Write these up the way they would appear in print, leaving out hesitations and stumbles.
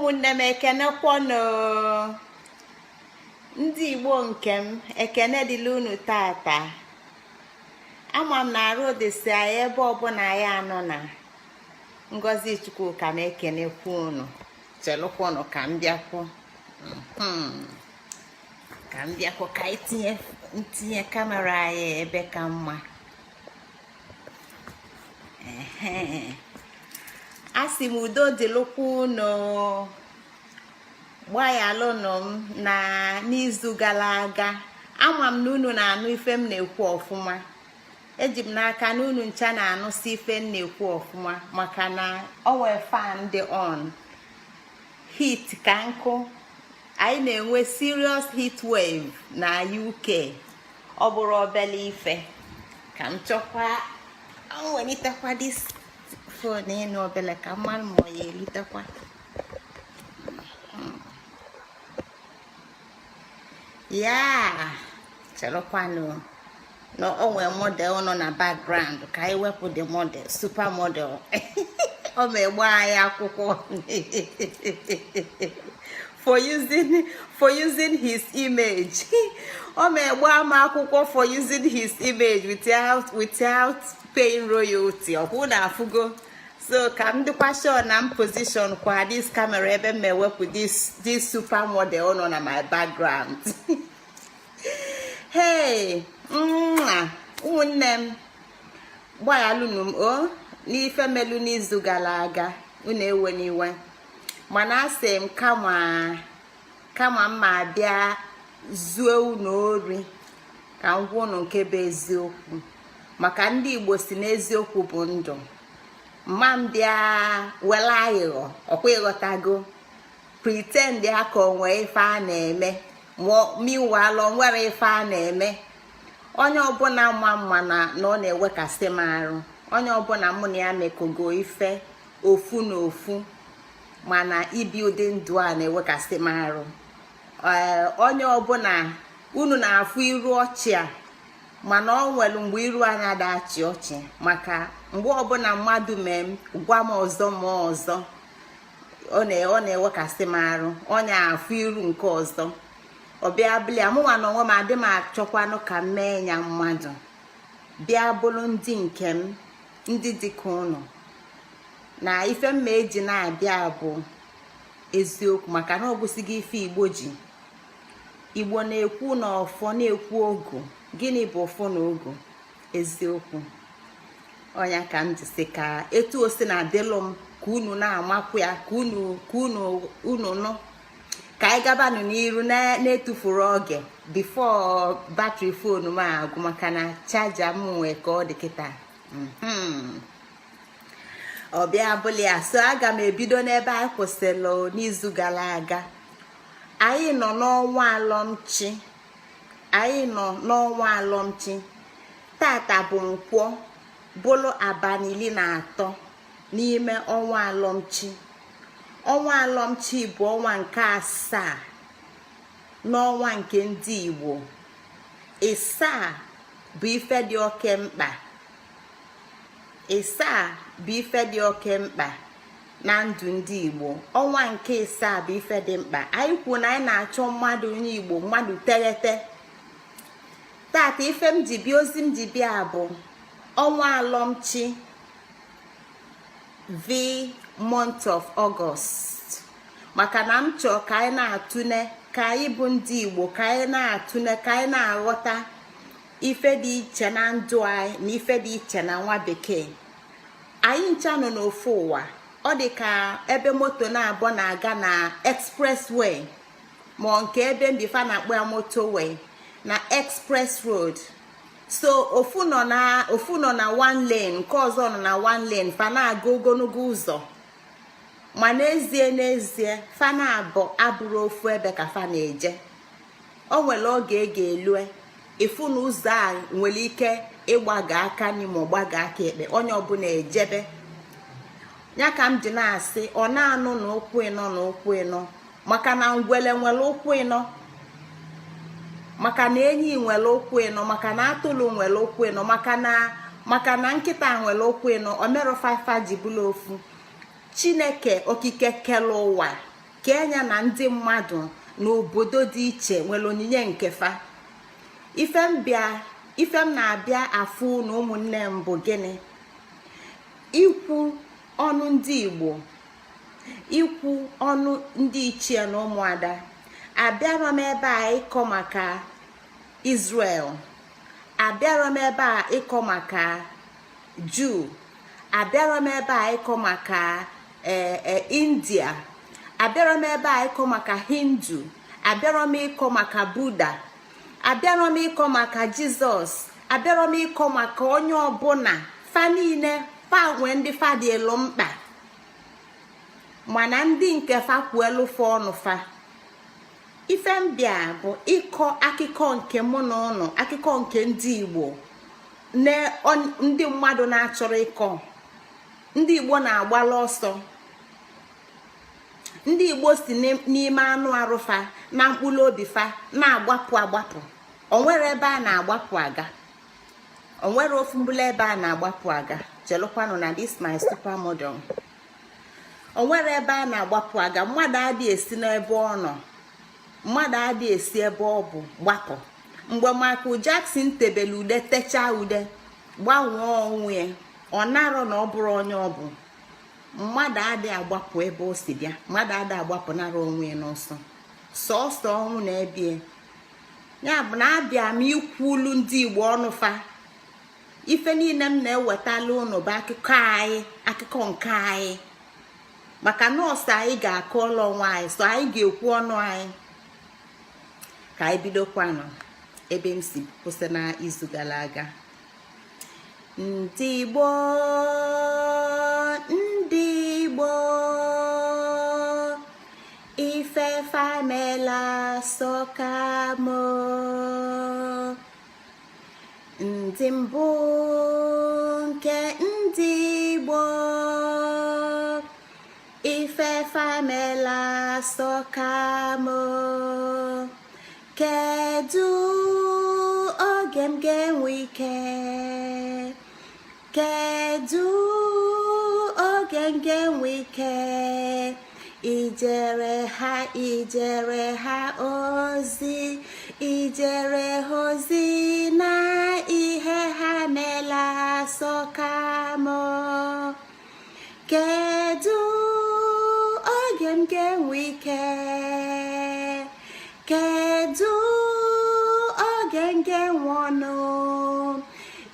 Ụmụnne m, ekenekwanụ. Ndị Igbo nke m, ekene dịla unu tata. Ama m na arụ dịsị anyị ebe ọbụla anyị anọ na ngozi Chukwuka na-ekenekwa unu. Chelụkwanụ ka m bịakwụ, ka m bịakwụ, ka anyị tinye ntinye camera anyị ebe ka mma. Ehe, a sị m udo dịlụkwa unu. Gbaghalụnụ m na n'izu gara aga. Ama m na unu na-anụ ife m na-ekwu ọfụma. Eji m n'aka na unu ncha na-anụsi ife m na-ekwu ọfụma, maka na o nwee fan dị on, heat ka nkụ. Anyị na-enwe serious heat wave na UK. Ọ bụrụ obele ife ka m chọkwa nwelitekwa this phone ịnụ obele ka mmadụ ma ọ ya elutekwa ya. Cherekwanụ na o nwee model nọ na background, ka anyị wepụ the model, super model. Ọ ma egbe anyị akwụkwọ for using his image. Ọ ma egbe ama akwụkwọ for using his image without paying royalty. Ọ bụ na afụgo. So ka m dịkwa sure na m position kwa this camera ebe m ewepụ this super model nọ na my background. Hey, ụmụnne m, gbaghalụnụ m o n'ife melu n'izu gara aga. Unu ewe n'iwe, mana asị m kama m ma bịa zuo unu ori, ka m gwa unu nke bụ eziokwu, maka ndị Igbo si n'eziokwu bụ ndụ. Mma m bịa were aghụghọ ọkwa ịghọtago, pretend ya ka o nwee ife a na-eme. Meanwhile, o nwere ife a na-eme. Onye ọbụla ma mma na ọ na-ewekasị m arụ, onye ọbụla mụ na ya mekogo ife ofu na ofu, mana ibi ụdị ndụ a na-ewekasị m arụ. Ee, onye ọbụla unu na-afụ iru ọchị a, mana ọ nwere mgbe iru anya da-achị ọchị, maka mgbe ọbụla mmadụ mee m gwa m ọzọ ma ọzọ, ọ na-ewekasị m arụ. Onye afụ iru nke ọzọ, ọbịa bịa mụnwa na onwe m adị m achọkwanụ ka m mee ya. Mmadụ bịa bụrụ ndị nke m, ndị dịka ụnụ na ife mma eji na-abịa bụ eziokwu, maka na ọ gwụsịghị ife Igbo ji. Igbo na-ekwu na ọfọ na-ekwu ogu. Gịnị bụ ọfọ na ogu? Eziokwu. Ọnya ka m ji sị ka etu o si na-adịlụ m, ka unu na-amakwu ya, ka unu nụ, ka anyị gabanụ n'iru na-etufuru oge before battery phone m agwụ, maka na charger m nwee ka ọ dị kịta. Ọbịa abụla ya. So aga m ebido n'ebe anyị kwụsịrị n'izu gara aga. Anyị nọ n'ọnwa alọmchi. Anyị nọ n'ọnwa alọmchi. Tata bụ nkwọ, bụrụ abalị 13 n'ime ọnwa alọmchi. Ọnwa alọmchi bụ ọnwa nke asaa n'ọnwa nke ndị Igbo. Ịsaa bụ ife dị oke mkpa. Ịsaa bụ ife dị oke mkpa na ndụ ndị Igbo. Ọnwa nke ịsaa bụ ife dị mkpa. Anyị kwuo na anyị na-achọ mmadụ onye Igbo, mmadụ teghete. Tata, ife m ji bịa, ozi m ji bịa bụ ọnwa alọmchi, the month of August, maka na m chọọ ka anyị na-atụne, ka anyị bụ ndị Igbo, ka anyị na-atụne, ka anyị na-aghọta ife dị iche na ndụ anyị na ife dị iche na nwa bekee. Anyị ncha nọ n'ofu ụwa. Ọ dị ka ebe moto na-abụọ na-aga na expressway, ma nke ebe mbifa na-akpọ ya motorway na express road. So ofu nọ na one lane, nke ọzọ nọ na one lane. Fa na-aga ogologo ụzọ, ma n'ezie n'ezie, fa na-abụ abụrụ ofu ebe ka fa na-eje. O nwere oge e ga-elue ịfụ na ụzọ a nwere ike ịgbaga aka n'ime, ọgbaga aka ekpe, onye ọbụla ejebe ya. Ka m ji na-asị ọ na-anụ na ụkwụ ịnọ na ụkwụ ịnọ, maka na ngwele nwere ụkwụ ịnọ, maka na enyi nwere ụkwụ ịnọ, maka na atụrụ nwere ụkwụ ịnọ, maka na nkịta nwere ụkwụ ịnọ. Omerofafa ji bụrụ ofu. Chineke okike kere ụwa. Kenya na ndị mmadụ n'obodo dị iche nwere onyinye nke fa. Ife m bịa, ife m na-abịa afụ na ụmụnne m bụ gịnị? Ikwu ọnụ ndị Igbo, ikwu ọnụ ndị ichie na ụmụada. Abịara m ebe a ịkọ maka Israel, abịara m ebe a ịkọ maka Jew, abịara m ebe a ịkọ maka India, abịara m ebe a ịkọ maka Hindu, abịara m ịkọ maka Buddha, abịara m ịkọ maka Jizọs, abịara m ịkọ maka onye ọbụla. Fa niile fa nwee ndị fa dị elu mkpa, mana ndị nke fa kwuelu fa ọnụ fa. Ife mbịa bụ ịkọ akụkọ nke mụ na ụnụ, akụkọ nke ndị Igbo na ndị mmadụ na-achọrọ ịkọ. Ndị Igbo na-agbala ọsọ. Ndị Igbo si n'ime anụ arụfa na mkpụrụ obi fa na-agbapụ agbapụ. Onwere ebe a na-agbapụ aga, onwere ofu mbụla ebe a na-agbapụ aga. Chelụkwanụ na this my supermodel. Onwere ebe a na-agbapụ aga. Mmadụ adịghị esi n'ebe ọ nọ, mmadụ adịghị esi ebe ọ bụ gbapụ. Mgbe Michael Jackson tebelu ude, techaa ude, gbanwee onwe ya, ọ narọ na ọ bụrụ onye ọ bụ. Mmadụ adịghị agbapụ ebe o si bịa, mmadụ adịghị agbapụ nara onwe ya n'ọsọ. Sọọsọ ọnwụ na-ebie ya. Bụ na abịa m ikwulu ndị Igbo ọnụ fa. Ife niile m na-ewetala ụnụ bụ akụkọ anyị, akụkọ nke anyị, maka nọọsụ anyị ga-akọ ụlọ onwe anyị, so anyị ga-ekwu ọnụ anyị. Ka anyị bidokwanụ ebe m si kwụsị na izu gara aga. Ndị Igbo, ndị Igbo, ife famela sọkamo. Ndị mbụ nke ndị Igbo, ife famela sọkamo. Kedu oge m ga-enwe ike? Kedu oge m ga-enwe ike ijere ha, ijere ha ozi, ijere ha ozi na ihe ha mela sọkamo? Kedu oge m ga-enwe ike? Kedu oge m ga-enwe ọnụ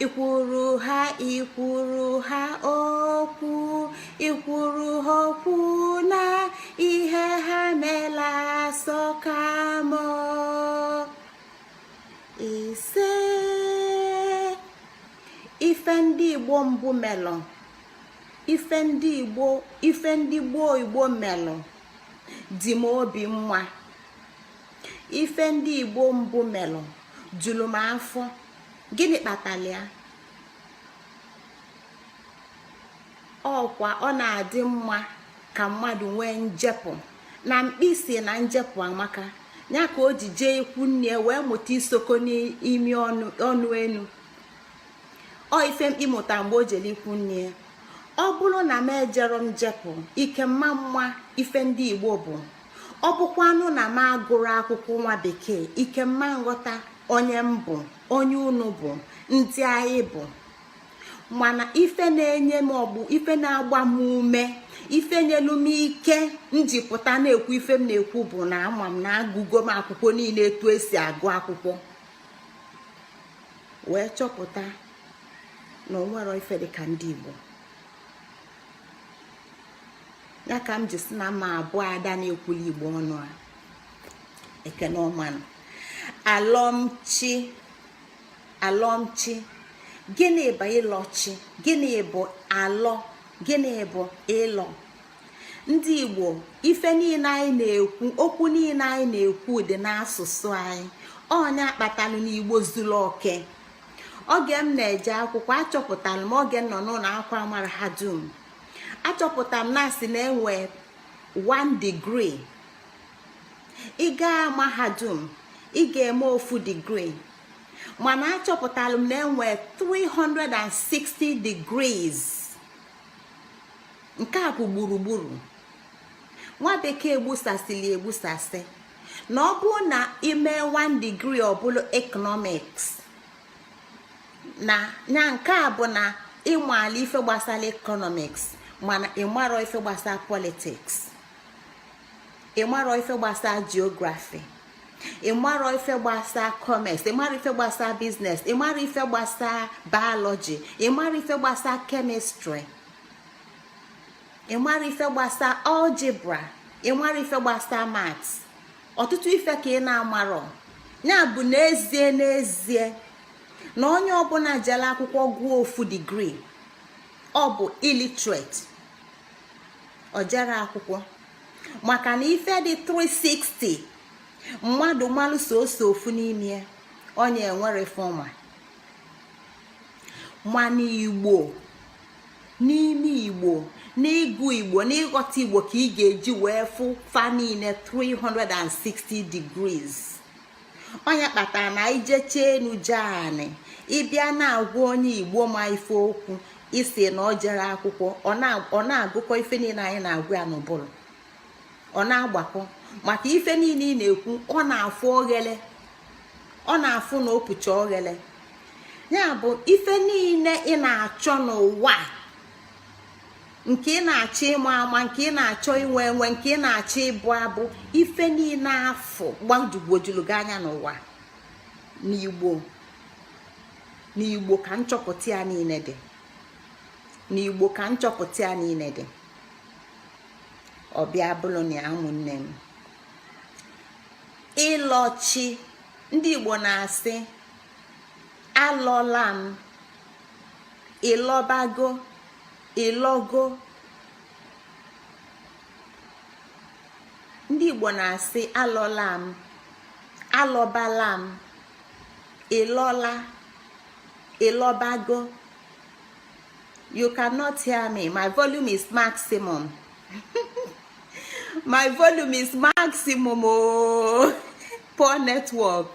ikwuru ha, ikwuru ha okwu, ikwuru ha okwu na ihe ha mela sọkamo? Ise, ife ndị Igbo mbụ melụ, ife ndị Igbo, ife ndị gboo Igbo melụ dị m obi mma. Ife ndị Igbo mbụ melụ juru m afọ. Gịnị kpatara ya? Ọkwa ọ na-adị mma ka mmadụ nwee njepụ na mkpịsị na njepụ amaka ya, ka o ji jee ikwu nne wee mụta isoko n'imi ọnụ enu. Ọ ife mkpi mụta mgbe o jere ikwu nne. Ọ bụrụ na m ejero m jepụ ike mma mma ife ndị Igbo bụ, ọ bụkwanụ na m agụrụ akwụkwọ nwa bekee, ike mma nghọta onye m bụ, onye unu bụ, ndị anyị bụ. Mana ife na-enye m ọgbụ, ife na-agba m ume, ife nyelu m ike njipụta na-ekwu ife m na-ekwu bụ na ama m na agụgo m akwụkwọ niile etu esi agụ akwụkwọ, wee chọpụta na onwero ife dịka ndị Igbo. Ya ka m ji si na mma abụọ ada na-ekwuli Igbo ọnụ a. Ekene ọmanụ. Alọmchi, alọmchi. Gịnị bụ ịlọchi? Gịnị bụ alọ? Gịnị bụ ịlọ? Ndị Igbo, ife niile anyị na-ekwu, okwu niile anyị na-ekwu dị n'asụsụ anyị. Ọnya kpatalụ n'Igbo zuru oke. Oge m na-eje akwụkwọ, achọpụtara m, oge m nọ n'ụlọ akwụkwọ amara ha dum, achọpụtara m na asị na-enwe 1 degree. Ị gaa mahadum, ị ga-eme ofu degree, mana achọpụtara m na enwe 360 degrees. Nke a bụ gburugburu. Nwa bekee gbusasịrị egbusasị na ọ bụrụ na ime one degree ọbụla economics, na ya nke a bụ na ịmala ife gbasara economics, mana ịmarọ ife gbasara politics, ịmarọ ife gbasara geography, ịmarọ ife gbasara commerce, ịmarọ ife gbasara business, ịmarọ ife gbasara biology, ịmarọ ife gbasara chemistry, ịmarọ ife gbasara algebra, ịmarọ ife gbasara maths. Ọtụtụ ife ka ị na-amarọ. Ya bụ, n'ezie n'ezie, na onye ọbụla jere akwụkwọ gụọ ofu degree, ọ bụ illiterate. Ọ jere akwụkwọ maka na ife dị 360, mmadụ malụ soso ofu n'ime onye enwere fọma. Mana Igbo, n'ime Igbo, n'ịgụ Igbo, n'ịghọta Igbo, ka ị ga-eji wee fụ fa niile 360 degrees. Onye kpatara na ijeche enu jee anị, ịbịa na-agwa onye Igbo ma ife okwu, isi na ọ jere akwụkwọ, ọ na-agụkọ ife niile anyị na-agwa ya n'ụbụrụ, ọ na-agbakọ maka ife niile ị na-ekwu. Ọ na-afụ oghele, ọ na-afụ na opucha oghele. Ya bụ, ife niile ị na-achọ n'ụwa, nke ị na-achọ ịma ama, nke ị na-achọ inwe enwe, nke ị na-achọ ịbụ abụ, ife niile afọ gbajugwojulu gị anya n'ụwa, n'Igbo, n'Igbo ka nchọpụta ya niile dị. N'Igbo ka nchọpụta ya niile dị. Ọbịa bụrụ na ya, ụmụnne m, ịlọchi, ndị Igbo na-asị alọla m, ịlọbago, ịlọgo. Ndị Igbo na-asị alọla m, alọbala m, ịlọla, ịlọbago. You cannot hear me? My volume is maximum. My volume is maximum. Oh, poor network.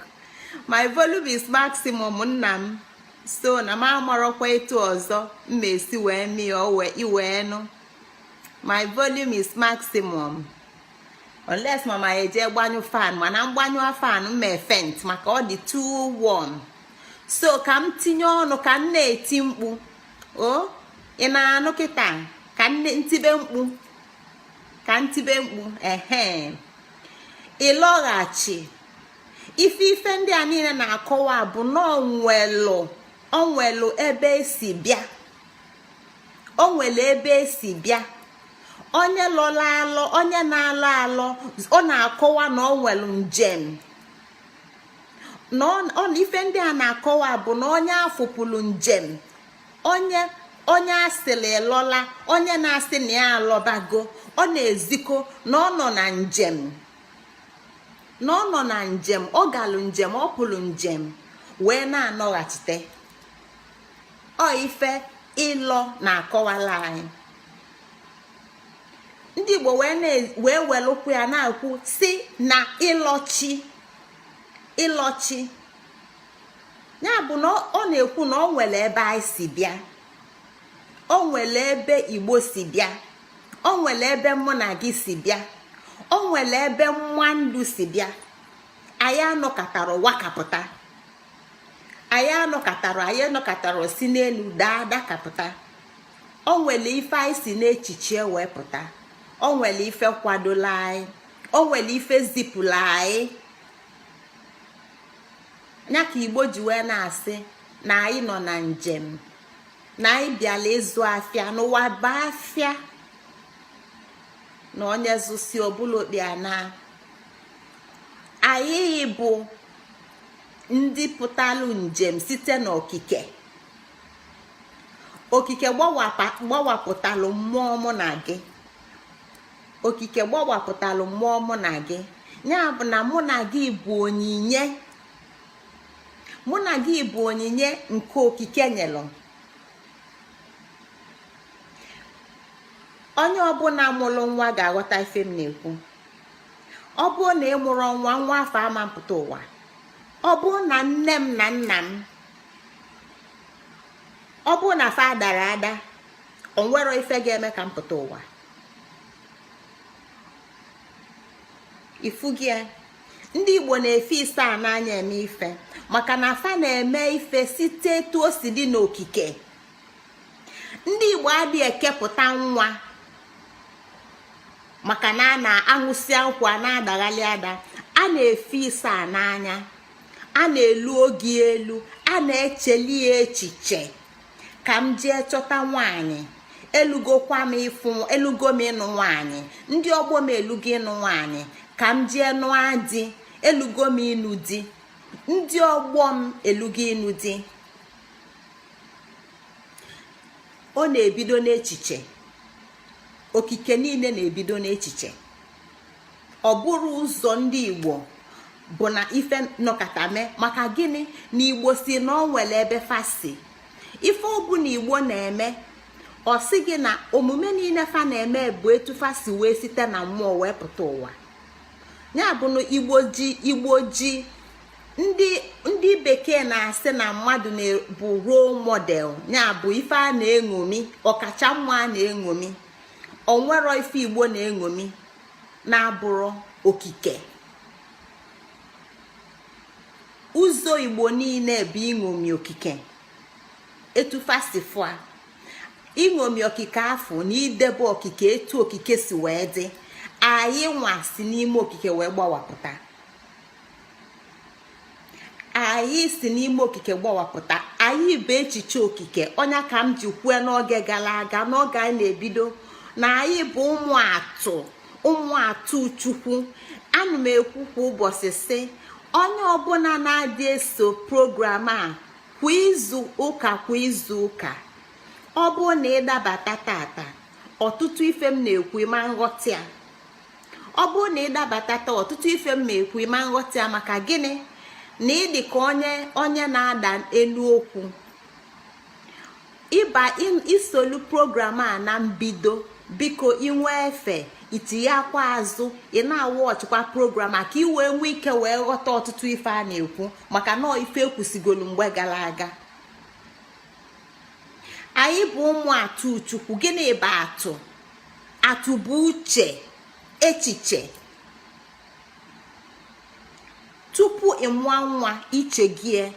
My volume is maximum, nna m. So na m amarọkwa etu ọzọ m esi wee mie owe iwee nụ. My volume is maximum unless mama eje gbanyụ fan, mana mgbanyụ fan m faint maka ọ dị too warm. So ka m tinye ọnụ, ka m na-eti mkpu. O ị na-anụ kịta? Ka m ntibe mkpu, ka ntibe mkpu. Ehe, ịlọghachi. Ife ndị a niile na-akọwa bụ na onwelu, onwelu ebe esi bịa, onwelu ebe esi bịa. Onye lọla alọ, onye na-alọ alọ, ọ na-akọwa na ọ nwelu njem na ọ ife ndị a na-akọwa bụ na onye afụpụrụ njem, onye asịrị lọla, onye na-asị na ya alọbago, ọ na-ezikọ na ọ nọ na njem, na ọ nọ na njem, ọ galụ njem, ọ pụrụ njem wee na-anọghachite. Ọ ife ịlọ na-akọwala anyị. Ndị Igbo wee welụkwu ya na-ekwu si na ịlọchi, ịlọchi ya bụ na ọ na-ekwu na ọ nwere ebe anyị si bịa, o nwere ebe Igbo si bịa, o nwere ebe mụ na gị si bịa, o nwere ebe nwa ndụ si bịa. Anyị anọkọtara wakapụta, anyị anọkọtara si n'elu daa dakapụta. O nwere ife anyị si n'echiche wee pụta. O nwere ife kwadola anyị, o nwere ife zipụla anyị. Ya ka Igbo ji wee na-asị na anyị nọ na njem, na anyị bịala ịzụ afịa n'ụwa. Bụ afịa na onye zụsi ọbụla okpi na anyị bụ ndị pụtalụ njem site n'okike. Okike gbawapụtalụ mmụọ mụ na gị. Okike gbawapụtalụ mmụọ mụ na gị. Ya bụ na mụ na gị bụ onyinye, mụ na gị bụ onyinye nke okike nyelụ. Onye ọbụla mụrụ nwa ga-aghọta ife m na-ekwu. Ọ bụrụ na ị mụrụ nwa, nwa afọ ama mpụta ụwa. Ọ bụrụ na nne m na nna m, ọ bụrụ na fa dara ada, o nwero ife ga-eme ka m pụta ụwa. Ifugie, ndị Igbo na-efe isaa n'anya eme ife, maka na fa na-eme ife site etu o si dị n'okike. Ndị Igbo adịghị ekepụta nwa, maka na a na-aṅụsịa nkwụ a na-adaghalị ada. A na-efe isaa n'anya, a na-elu oge elu, a na-echeli ya echiche. Ka m jee chọta nwaanyị, elugokwa m ịfụ, elugo m ịnụ nwaanyị, ndị ọgbọ m elugo ịnụ nwaanyị, ka m jee nụọ di, elugo m ịnụ di, ndị ọgbọ m elugo ịnụ di. Ọ na-ebido n'echiche. Okike niile na-ebido n'echiche. Ọ bụrụ ụzọ ndị Igbo bụ na ife nọkata mee, maka gịnị? Na Igbo si na ọ nwere ebe fa si. Ife ọbụla Igbo na-eme, ọ sị gị na omume niile fa na-eme bụ etu fa si wee site na mmụọ wee pụta ụwa. Ya bụ na Igbo ji, Igbo ji ndị bekee na-asị na mmadụ bụ role model, ya bụ ife a na-eṅomi, ọkacha mma a na-eṅomi. Onwero ife Igbo na-eṅomi na-abụrụ okike. Ụzọ Igbo niile bụ iṅomi okike etu fa si fụa, iṅomi okike afụ na idebe okike etu okike si wee dị. Anyị nwa si n'ime okike wee gbawapụta. Anyị si n'ime okike gbawapụta. Anyị bụ echiche okike. Ọnya ka m ji kwue n'oge gara aga, n'oge anyị na-ebido, na anyị bụ ụmụ atụ, ụmụ atụ Chukwu. Ana m ekwu kwa ụbọchị sị, onye ọbụla na-adị eso program a kwa izu ụka, kwa izu ụka, ọ bụrụ na ịdabata tata, ọtụtụ ife m na-ekwu ịma nghọta ya. Ọ bụrụ na ịdabata taa, ọtụtụ ife m na-ekwu ịma nghọta ya. Maka gịnị? Na ịdị ka onye na-ada elu okwu. Ịba isolu program a na mbido, biko, inwe efe itinye akwa azụ, ị na-awa ọchịkwa program a ka ị wee nwee ike wee ghọta ọtụtụ ife a na-ekwu, maka na ife ekwusigolu mgbe gara aga. Anyị bụ ụmụ atụ Chukwu. Gịnị bụ atụ? Atụ bụ uche, echiche. Tupu ị mụọ nwa, iche gị.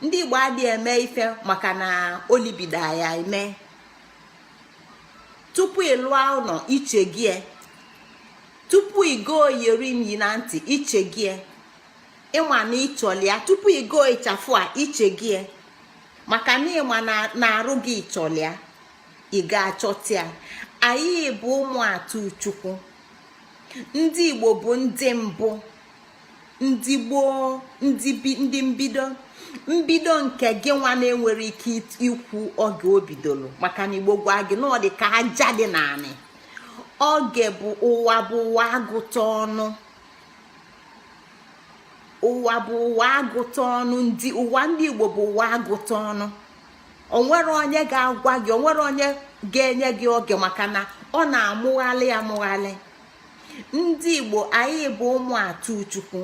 Ndị Igbo adịghị eme ife maka na olibido ya eme. Tupu ị lụọ ụlọ, iche gị. Tupu ị goo iyeri m yi na ntị, iche gị. Ịma na ịchọli ya. Tupu ị goo ịchafụ a, iche gị, maka na ịma na arụ gị ịchọli ya, ị ga-achọta ya. Anyị bụ ụmụ atụ Chukwu. Ndị Igbo bụ ndị mbụ, ndị gboo, ndị mbido, mbido nke gị nwa na-enwere ike ikwu oge o bidoro, maka na Igbo gwa gị na ọ dị ka aja dị naanị oge bụ ụwa, bụ ụwa agụta ọnụ, ụwa bụ ụwa agụta ọnụ. Ndị ụwa, ndị Igbo bụ ụwa agụta ọnụ. Onwere onye ga-agwa gị, onwere onye ga-enye gị oge, maka na ọ na-amụghalị amụghalị. Ndị Igbo, anyị bụ ụmụ atụ Chukwu.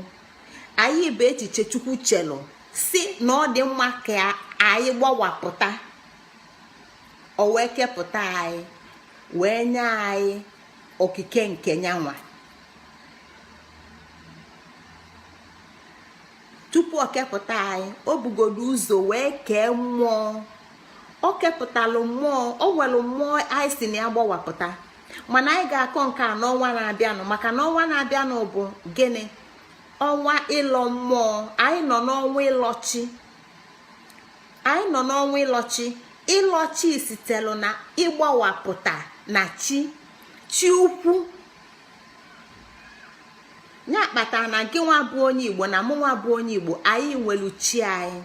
Anyị bụ echiche Chukwu chelụ si na ọ dị mma ka anyị gbawapụta. O wee kepụta anyị, wee nye anyị okike nke nyanwa. Tupu o kepụta anyị, o bugodo ụzọ wee kee mmụọ. O kepụtalụ mmụọ, o nwere mmụọ anyị si na ya gbawapụta. Mana anyị ga-akọ nke a n'ọnwa na-abịanụ, maka na ọnwa na-abịanụ bụ gịnị? Ọnwa ịlọ mmụọ. Anyị nọ n'ọnwa ịlọchi. Anyị nọ n'ọnwa ịlọchi. Ịlọchi sitelu na ịgbawapụta na chi, chi ukwu. Ya kpatara na gị nwa bụ onye Igbo na mụ nwa bụ onye Igbo, anyị nwelu chi anyị.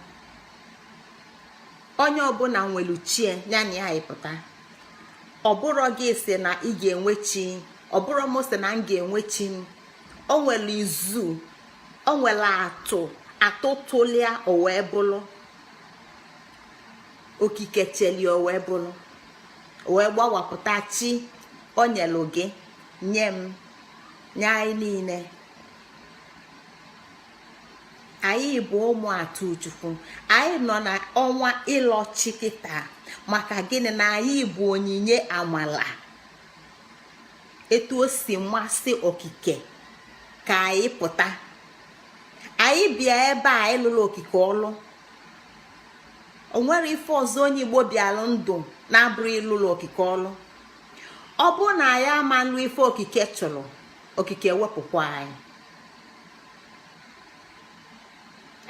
Onye ọbụla nwelu chi ya na ya anyị pụta. Ọ bụrụ gị si na ị ga-enwe chi, ọ bụrụ m si na m ga-enwe chi m. O nwere izu, o nwere atụ atụtụlịa, o wee bụrụ okike cheli, o wee bụrụ, o wee gbawapụta chi o nyelu gị, nye m, nye anyị niile. Anyị bụ ụmụ atụ Chukwu. Anyị nọ na ọnwa ịlọchi kịta. Maka gịnị? Na anyị bụ onyinye amala, etu o si masị okike. Ka anyị pụta, anyị bịa ebe a ịlụlụ okike ọlụ. O nwere ife ọzọ onye Igbo bịalụ ndụ na-abụrụ ịlụlụ okike ọlụ. Ọ bụrụ na anyị ama nlụ ife okike chọrọ, okike wepụkwa anyị.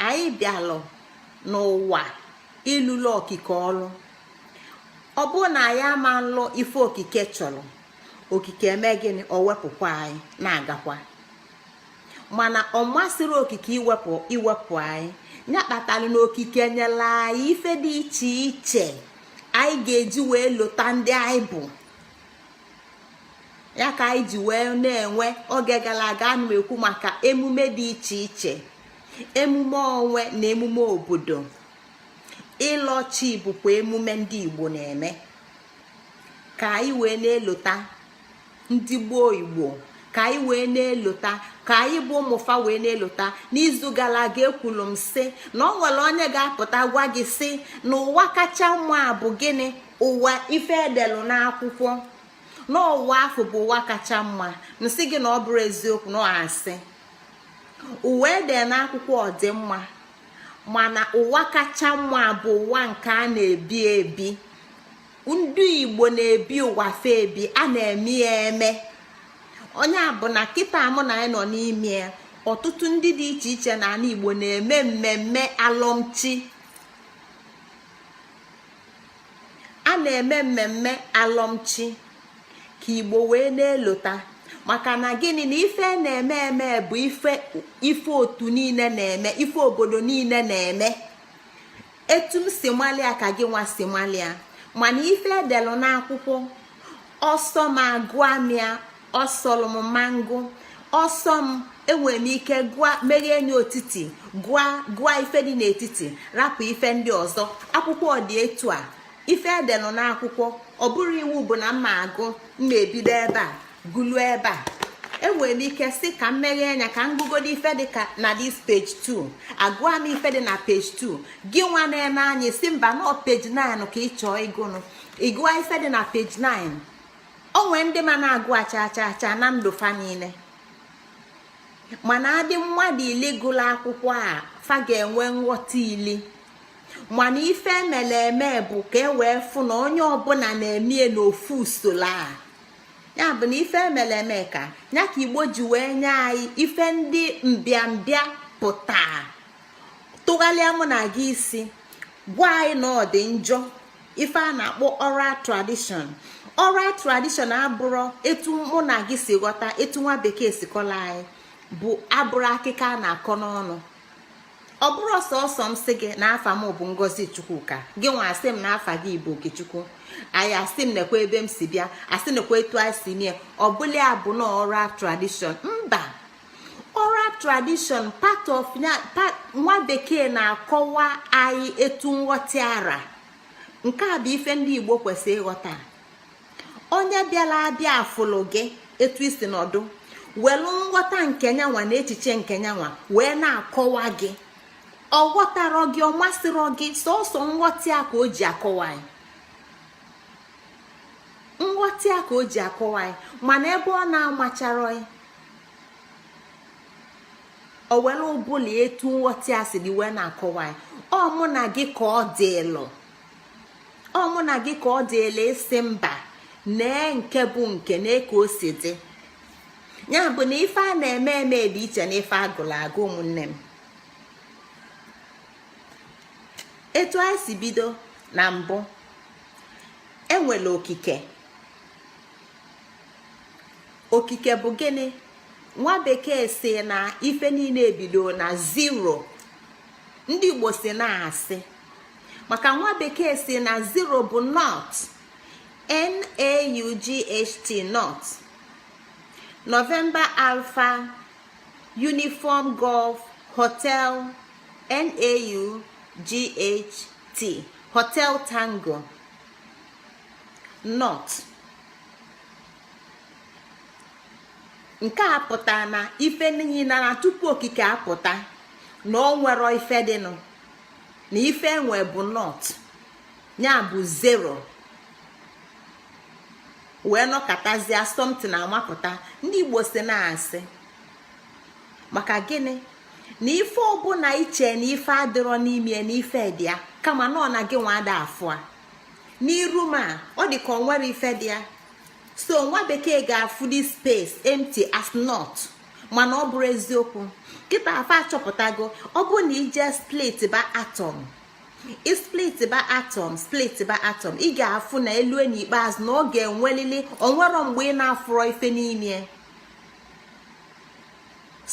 Anyị bịalụ n'ụwa ịlụlụ okike ọlụ. Ọ bụrụ na anyị ama nlụ ife okike chọrọ, okike eme gịnị? O wepụkwa anyị na-agakwa. Mana ọ masịrị okike iwepụ anyị. Ya kpatara na okike nyela anyị ife dị iche iche anyị ga-eji wee lota ndị anyị bụ. Ya ka anyị ji wee na-enwe, oge gara aga ana m ekwu maka emume dị iche iche, emume onwe na emume obodo. Ịlọchi bụkwa emume ndị Igbo na-eme ka anyị wee na-elota ndị gboo Igbo, ka anyị wee na-elota, ka anyị bụ ụmụfa wee na-elota. N'izu gara aga ekwuru m sị na ọ nwere onye ga-apụta gwa gị sị na ụwa kacha mma bụ gịnị? Ụwa ife edelu n'akwụkwọ, n'ụwa afọ bụ ụwa kacha mma. Nsị gị na ọ bụrụ eziokwu, na ọ asị. Ụwa ede n'akwụkwọ ọ dị mma, mana ụwa kacha mma bụ ụwa nke a na-ebi ebi. Ndị Igbo na-ebi ụwa fe ebi, a na-eme ya eme. Onye a bụ na kịta mụ na anyị nọ n'ime ya, ọtụtụ ndị dị iche iche n'ala Igbo na-eme mmemme alọmchi. A na-eme mmemme alọmchi ka Igbo wee na-elota, maka na gịnị? Na ife na-eme eme bụ ife otu niile na-eme, ife obodo niile na-eme. Etu m si malịa ka gị nwa si malịa, mana ife edelụ n'akwụkwọ, ọsọ m agụa m ya, ọsọlụ m ma ngụ ọsọ m, enwere m ike gụa meghee n'etiti, gụa gụa ife dị n'etiti, rapụ ife ndị ọzọ. Akwụkwọ dị etu a, ife edelụ n'akwụkwọ, ọ bụrụ iwu bụ na mma agụ mma ebido ebe a gụluo ebe a. Enwere m ike si ka m meghee anya ka m gụgodo ife dị ka na this page 2, agụa m ife dị na page 2. Gị nwa na-ene anya si mba, nọ page 9 ka ị chọọ ịgụnụ, ịgụa ife dị na page 9. O nwee ndị ma na-agụ acha acha acha na ndụ fa niile, mana adị mmadụ ili gụrụ akwụkwọ a, fa ga-enwe nghọta ili. Mana ife emere eme bụ ka e wee fụ na onye ọbụla na-emie n'ofu usoro a. Ya bụ na ife emere eme ka ya ka Igbo ji wee nye anyị ife ndị mbịambịa pụta tụgharịa mụ na gị isi, gwa anyị na ọ dị njọ. Ife a na-akpọ oral tradition. Oral tradition abụrụ etu mụ na gị si ghọta, etu nwa bekee si kọla anyị, bụ abụrụ akịka a na-akọ n'ọnụ. Ọ bụrụ sọsọ m sị gị na afa m bụ Ngozi Chukwuka, gị nwa asị m na afa gị bụ Okechukwu, anyị asị m nekwa ebe m si bịa, asị nekwa etu anyị si mie, ọ bụla bụ na oral tradition. Mba, oral tradition part of nwa bekee na-akọwa anyị etu nghọta ara. Nke a bụ ife ndị Igbo kwesịrị ịghọta. Onye bịara abịa afụlụ gị etu isi nọdụ, welu nghọta nke nyanwa na echiche nke nyanwa wee na-akọwa gị. Ọ ghọtara gị, ọ masịrị gị, sọsọ nghọta ya ka o ji akọwa anyị, nghọta ya ka o ji akọwa anyị. Mana ebe ọ na-amachara, o were ụbụla etu nghọta ya si dị wee na-akọwa anyị. Ọ mụ na gị ka ọ dịlụ, ọ mụ na gị ka ọ dịla isi mba nee nke bụ nke na ka o si dị. Ya bụ na ife a na-eme eme dị iche na ife agụrụ agụ. Ụmụnne m, etu anyị si bido na mbụ, enwere okike. Okike bụ gịnị? Nwa bekee si na ife niile ebido na zero. Ndị Igbo si na-asị maka nwa bekee si na zero bụ nought, n-a-u-g-h-t, nought, November Alpha Uniform Golf Hotel, n-a-u-g-h-t, Hotel Tango, nought. Nke a pụtara na ife niile na tupu okike apụta, na ọ nwere ife dịnụ, na ife enwe bụ nought, ya bụ zero, wee nọkọtazie something amapụta. Ndị Igbo si na-asị Maka gịnị? Na ife ọbụla iche na ife adịrọ n'ime, na ife dị ya, kama na ọ na gị nwa ada afụ a n'iru m a, ọ dị ka ọ nwere ife dị ya. So nwa bekee ga-afụ this space empty as not, mana ọ bụrụ eziokwu. Kịta afa achọpụtago, ọ bụ na ije split ba atom, split ba atom, split ba atom, ị ga-afụ na elu n'ikpeazụ na ọ ga-enwelili onwero mgbe ị na-afụrọ ife n'ime.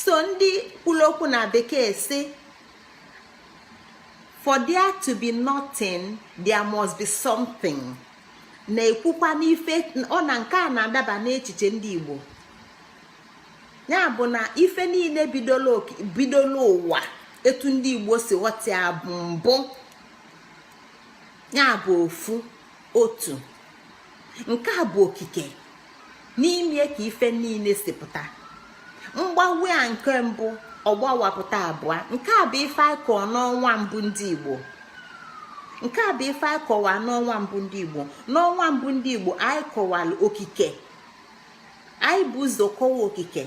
So ndị kwuru okwu na bekee si, "For there to be nothing, there must be something." Na-ekwukwa n'ife ọ na nke a na-adaba n'echiche ndị Igbo. Ya bụ na ife niile bidolo ụwa, etu ndị Igbo si ghọta ya, bụ mbụ ya bụ ofu, otu. Nke a bụ okike, n'ime ka ife niile si pụta. Mgbanwe a nke mbụ, ọgbawapụta abụọ. Nke a bụ ife anyị kọọ n'ọnwa mbụ ndị Igbo. Nke a bụ ife anyị kọwa n'ọnwa mbụ ndị Igbo. N'ọnwa mbụ ndị Igbo, anyị kọwara okike. Anyị bụ ụzọ kọwa okike,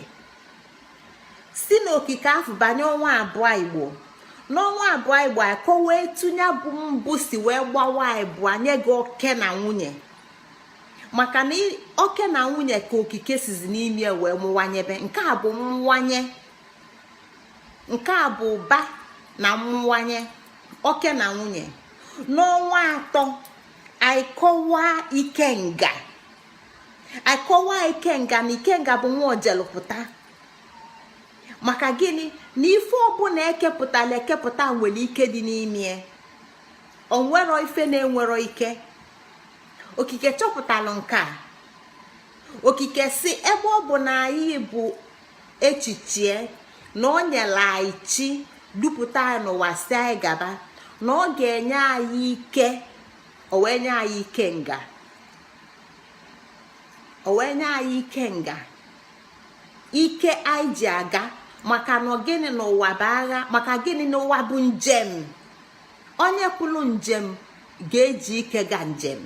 si n'okike afọ banye ọnwa abụọ Igbo. N'ọnwa abụọ Igbo, anyị kọwa etu ya bụ mbụ si wee gbawa abụọ, nye gị oke na nwunye. Maka na oke na nwunye ka okike sizi n'ime wee mụwanyebe. Nke a bụ mwanye, nke a bụ ụba na mwanye oke na nwunye. N'ọnwa atọ, anyị kọwaa ikenga. Anyị kọwaa ikenga na ikenga bụ nwa ojelụpụta. Maka gịnị? Na ife ọbụla ekepụtala ekepụta nwere ike dị n'ime. Onwero ife na-enwero ike. Okike chọpụtalụ nke a. Okike si, ebe ọ bụ na anyị bụ echichie, na o nyere anyị chi dupụta anyị n'ụwa, si anyị gaba, na ọ ga-enye anyị ike. O wee nye anyị ike nga, o wee nye anyị ike nga, ike anyị ji aga. Maka na gịnị? N'ụwa bụ agha. Maka gịnị? N'ụwa bụ njem. Onye kwulu njem ga-eji ike ga njem.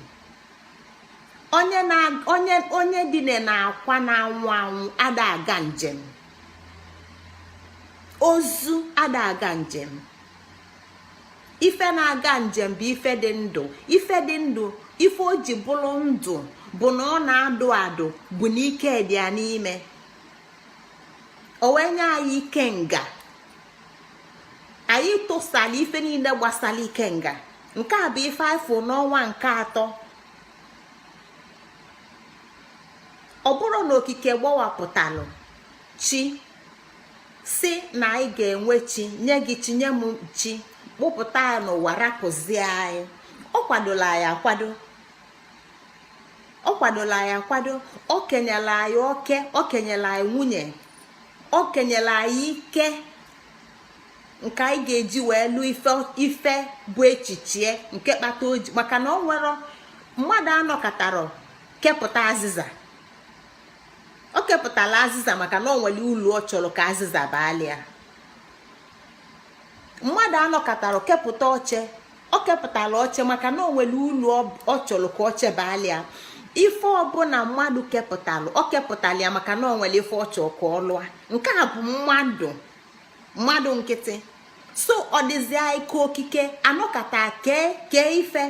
Onye na onye onye dine na-akwa na-anwụ anwụ ada aga njem. Ozu ada aga njem. Ife na-aga njem bụ ife dị ndụ. Ife dị ndụ, ife o ji bụrụ ndụ bụ na ọ na-adụ adụ, bụ na ike dị ya n'ime. O wee nye anyị ike nga. Anyị tụsala ife niile gbasara ike nga. Nke a bụ ife afọ n'ọnwa nke atọ. Ọ bụrụ na okike gbawapụtalụ chi, si na anyị ga-enwe chi, nye gị chi, nye m chi, kpụpụta ya n'ụwa, rapụzie anyị, ọ kwadola anyị akwado, ọ kwadola anyị akwado. O kenyela anyị oke, o kenyela anyị nwunye, o kenyela anyị ike nke anyị ga-eji wee lụọ ife. Ife bụ echichie nke kpata oji, maka na ọ nwere mmadụ anọkọtara kepụta azịza. O kepụtala azịza maka na ọ nwere ulu ọ chọrọ ka azịza baalịa. Mmadụ anọkọtara kepụta oche. O kepụtara oche maka na o nwere ulu ọ chọrọ ka oche baalịa. Ife ọbụla mmadụ kepụtalụ, o kepụtara ya maka na o nwere ife ọ chọrọ ka ọ lụọ. Nke a bụ mmadụ, mmadụ nkịtị. So ọ dịzi anyị ka okike anọkata kee kee ife,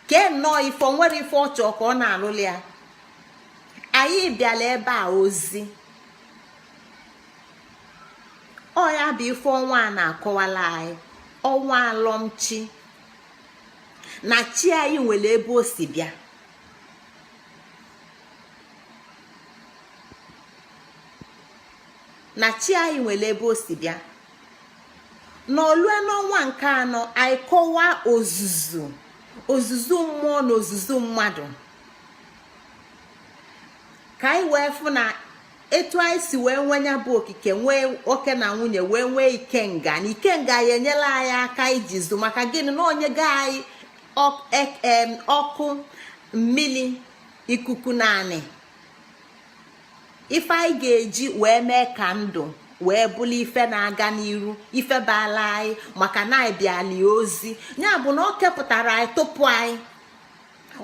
kee nnọọ ife o nwere ife ọ chọrọ ka ọ na-alụli ya. Anyị bịara ebe a ozi. Ọ ya bụ ife ọnwa a na-akọwala anyị, ọnwa alọmchi, na chi anyị nwere ebe o si bịa. Na chi anyị nwere ebe o si bịa. Na olue n'ọnwa nke anọ, anyị kọwaa ozuzu, ozuzu mmụọ na ozuzu mmadụ, ka anyị wee fụ na etu anyị si wee nwee ya bụ okike, nwee oke na nwunye, wee nwee ikenga, na ikenga ya enyela anyị aka iji zu. Maka gịnị? Na onye ga anyị ọkụ, mmiri, ikuku na anị, ife anyị ga-eji wee mee ka ndụ wee bụrụ ife na-aga n'iru, ife baala anyị, maka na anyị bịala ozi. Ya bụ na ọ kepụtara anyị tupu anyị,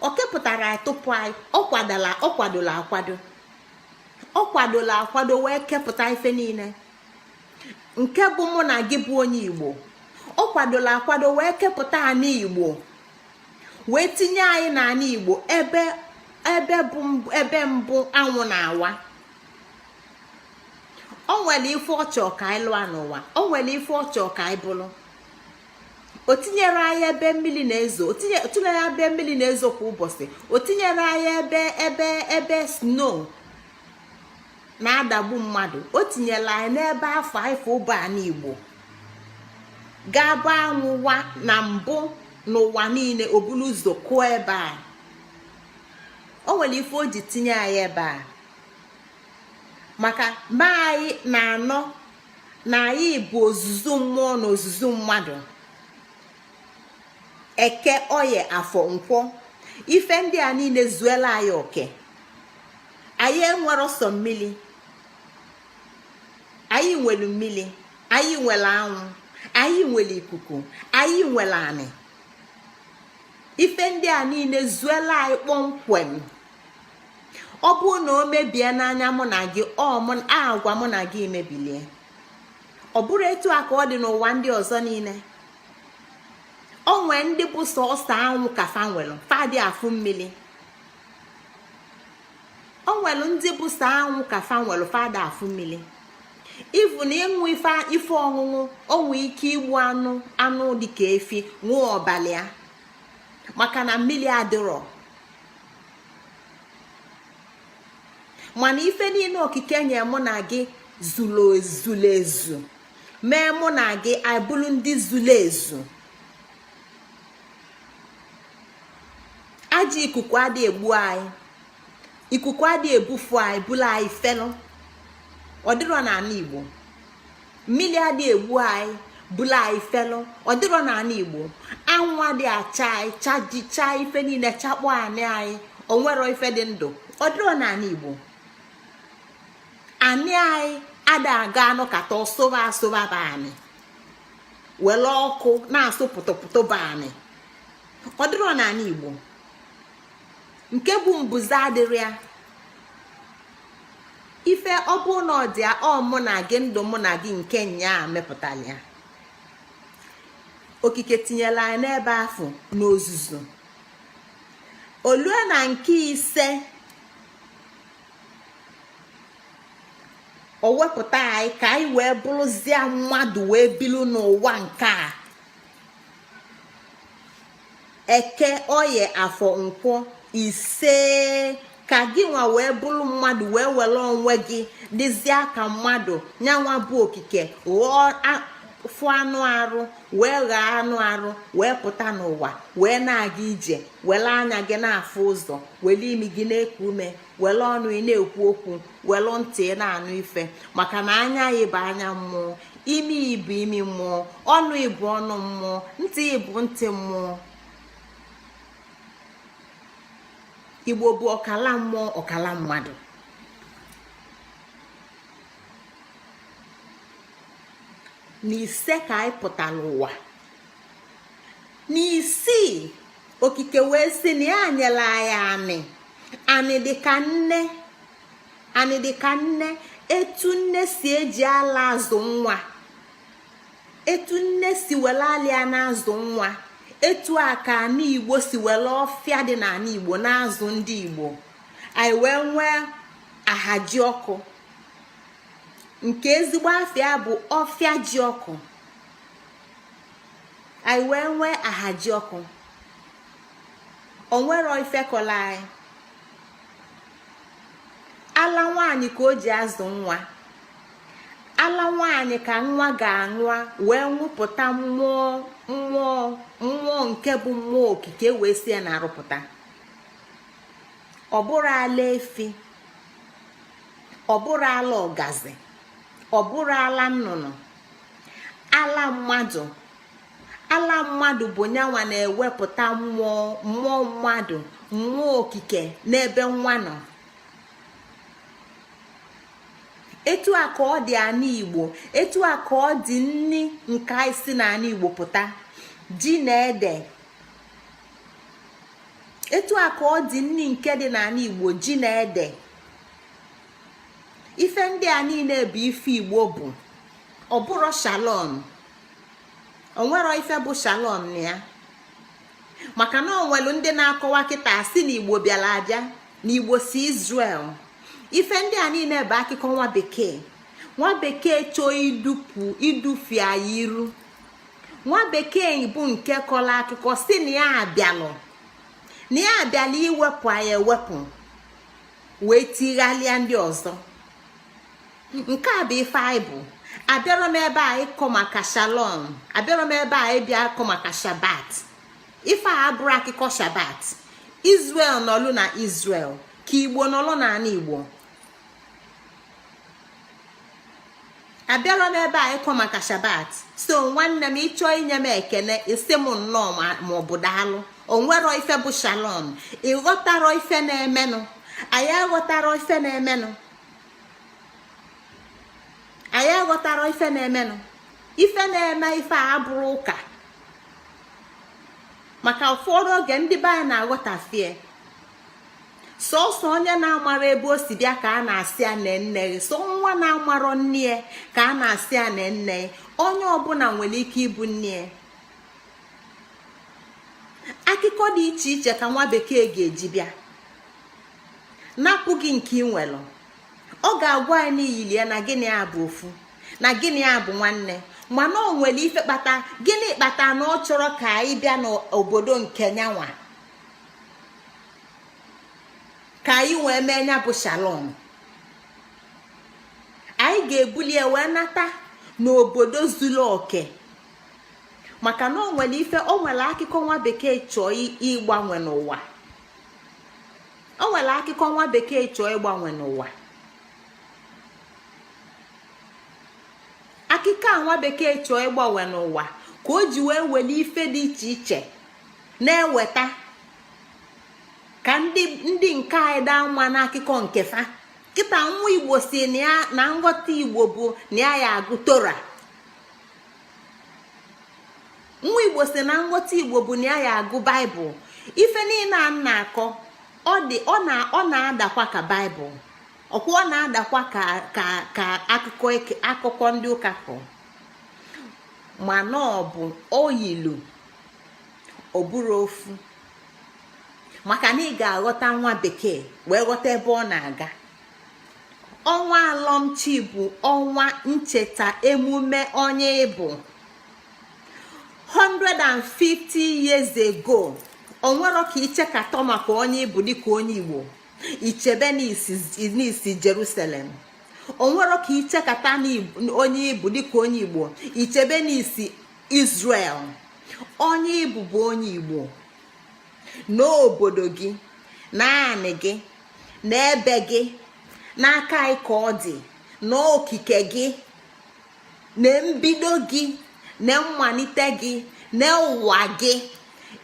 ọ kepụtara anyị tupu anyị, ọ kwadola, ọ kwadola akwado, ọ kwadola akwado wee kepụta ife niile. Nke bụ mụ na gị bụ onye Igbo, ọ kwadola akwado wee kepụta ana Igbo, wee tinye anyị n'ala Igbo, ebe ebe bụ ebe mbụ anwụ na-awa. O nwere ife ọchọ ka anyị lụọ n'ụwa, o nwere ife ọchọ ka anyị bụrụ. O tinyere anyị ebe mmiri na-ezo, o tinyere ebe mmiri na-ezo kwa ụbọchị, o tinyere anyị ebe snow na-adagbu mmadụ. O tinyere anyị n'ebe afọ ifo ụba ala Igbo ga-abụ anwụwa na mbụ n'ụwa niile. O bulu ụzọ kụọ ebe a. O nwere ife o ji tinye anyị ebe a, maka ma anyị na-anọ na anyị bụ ozuzu mmụọ na ozuzu mmadụ. Eke, Oye, Afọ, Nkwọ, ife ndị a niile zuela anyị oke. Anyị enwere ọsọ mmiri, anyị nwere mmiri, anyị nwere anwụ, anyị nwere ikuku, anyị nwere anị. Ife ndị a niile zuela anyị kpọmkwem. Ọ bụrụ na o mebie n'anya mụ na gị, ọ agwa mụ na gị mebilie. Ọ bụrụ etu a ka ọ dị n'ụwa ndị ọzọ niile. O nwee ndị bụ sọọsọ anwụ ka fa nwere, fadị afụ mmiri. O nwere ndị bụ sọ anwụ ka fa nwere, fadị afụ mmiri. Ivu na ịṅụ ife ọṅụṅụ, o nwee ike igbu anụ anụ dịka efi, ṅụọ ọbalị ya, maka na mmiri adịrọ. Mana ife niile okike nye mụ na gị zuru ezulu ezu, mee mụ na gị abụrụ ndị zuru ezu. Ajọ ikuku adịghị egbu anyị, ikuku adịghị ebufu anyị bụrụ anyị felụ. Ọ dịrọ n'ala Igbo. Mmiri adịghị egbu anyị bụrụ anyị felụ. Ọ dịrọ n'ala Igbo. Anwụ adịghị acha anyị, chajichaa ife niile, chakpọ anị anyị, o nwero ife dị ndụ. Ọ dịrọ n'ala Igbo. Anị anyị ada aga anụkata ọsụba asụba bụ anị, were ọkụ na-asụ pụtụpụtụ bụ anị. Ọ dịrọ n'ala Igbo. Nke bụ mbuze adịrị ya. Ife ọ bụ na ọ dị ọ mụ na gị, ndụ mụ na gị nke nyaa mepụtara ya. Okike tinyere anyị n'ebe afụ n'ozuzu. Olue na nke ise, o wepụta anyị ka anyị wee bụrụzie mmadụ, wee bilu n'ụwa nke a. Eke, Oye, Afọ, Nkwọ, ise, ka gị nwa wee bụrụ mmadụ, wee were onwe gị dịzie ka mmadụ. Nyanwa bụ okike ghọọ fụ anụ arụ, wee ghọọ anụ arụ, wee pụta n'ụwa, wee na-aga ije, were anya gị na-afụ ụzọ, were imi gị na-eku ume, were ọnụ ị na-ekwu okwu, were ntị ị na-anụ ife. Maka na anya ị bụ anya mmụọ, imi ị bụ imi mmụọ, ọnụ ị bụ ọnụ mmụọ, ntị ị bụ ntị mmụọ. Igbo bụ ọkala mmụọ, ọkala mmadụ. N'ise ka anyị pụtara ụwa. N'isii, okike wee sị na ya nyere anyị anị. Anị dịka nne, anị dịka nne. Etu nne si eji ala azụ nwa, etu nne si were alịa na-azụ nwa, etu a ka anị Igbo si were ọfịa dị n'anị Igbo na-azụ ndị Igbo. Anyị wee nwee ahaji ọkụ, nke ezigbo afịa bụ ọfịa ji ọkụ. Anyị wee nwee ahaji ọkụ. O nwero ife kọlọ anyị. Ala nwaanyị ka o ji azụ nwa. Ala nwaanyị ka nwa ga-aṅụa wee nwụpụta mmụọ, mmụọ, mmụọ nke bụ mmụọ okike wee si ya na-arụpụta. Ọ bụrụ ala efi, ọ bụrụ ala ọgazi, ọ bụrụ ala nnụnụ, ala mmadụ. Ala mmadụ bụ nyanwa na-ewepụta mmụọ, mmụọ mmadụ, mmụọ okike n'ebe nwa nọ. Etu a ka ọ dị anị Igbo, etu a ka ọ dị nni nke anyị si n'anị Igbo pụta, ji na ede. Etu a ka ọ dị nni nke dị n'anị Igbo, ji na ede. Ife ndị a niile bụ ife Igbo bụ. Ọ bụrụ shalom, onwero ife bụ shalom na ya, maka na onwelu ndị na-akọwa kịta si na Igbo bịara abịa, na Igbo si Israel. Ife ndị a niile bụ akụkọ nwa bekee. Nwa bekee chọọ idupu idufi anyị iru. Nwa bekee bụ nke kọrọ akụkọ si na ya abịalụ, na ya abịala iwepụ anyị ewepụ wee tighalịa ndị ọzọ. Nke a bụ ife anyị bụ. Abịarọ m ebe a ịkọ maka shalom, abịarọ m ebe a ịbịa akọ maka Shabbat. Ife a abụrụ akụkọ Shabbat. Israel nọlụ na Israel, ka Igbo nọlụ na ala Igbo. Abịarọ m ebe a ịkọ maka Shabbat. So nwanne m, ịchọọ inye m ekene, isi m nnọọ ma ọ bụ daalụ. Onwero ife bụ shalom. Ịghọtarọ ife na-emenụ. Anyị aghọtarọ ife na-emenụ. Anyị aghọtarọ ife na-emenụ. Ife na-eme ife a abụrụ ụka, maka ụfọdụ oge ndị be anyị na-aghọtafie. Sọsọ onye na-amara ebe o si bịa ka a na-asị ya na nne gị, sọ nwa na-amarọ nne ya ka a na-asị ya na nne ya. Onye ọbụla nwere ike ịbụ nne ya. Akụkọ dị iche iche ka nwa bekee ga-eji bịa napụ gị nke ị nwere. Ọ ga-agwa anyị n'iyili ya na gịnị ya bụ ofu, na gịnị ya bụ nwanne, mana o nwere ife kpata. Gịnị kpata na ọ chọrọ ka anyị bịa n'obodo nke nyanwa ka anyị wee mee nya bụ shalom? Anyị ga-ebuli ya wee nata n'obodo zuru oke, maka na o nwere ife, o nwere akụkọ nwa bekee chọọ ịgbanwe n'ụwa. O nwere akụkọ nwa bekee chọọ ịgbanwe n'ụwa. Akụkọ a nwa bekee chọọ ịgbanwe n'ụwa ka o ji wee were ife dị iche iche na-eweta ka ndị nke anyị daa nwa n'akụkọ nke fa. Kịta nwa Igbo si na nghọta Igbo bụ na ya ya agụ Torah. Nwa Igbo si na nghọta Igbo bụ na ya ya agụ Baịbụl. Ife niile a na-akọ, ọ dị ọ na-adakwa ka Baịbụl, ọkwa ọ na-adakwa ka ka ka akụkọ akụkọ ndị ụka kọ, mana ọ bụ oyilu, ọ bụrụ ofu, maka na ị ga-aghọta nwa bekee wee ghọta ebe ọ na-aga. Ọnwa alọmchi bụ ọnwa ncheta emume onye ịbụ 150 years ago. Onwero ka ichekatọ maka onye ịbụ dịka onye Igbo, ichebe n'isi Jerusalem. Onwero ka ichekata onye ịbụ dịka onye Igbo, ichebe n'isi Israel. Onye ịbụ bụ onye Igbo n'obodo gị, naanị gị, n'ebe gị, n'aka anyị ka ọ dị, n'okike gị, na mbido gị, na mmalite gị, na ụwa gị.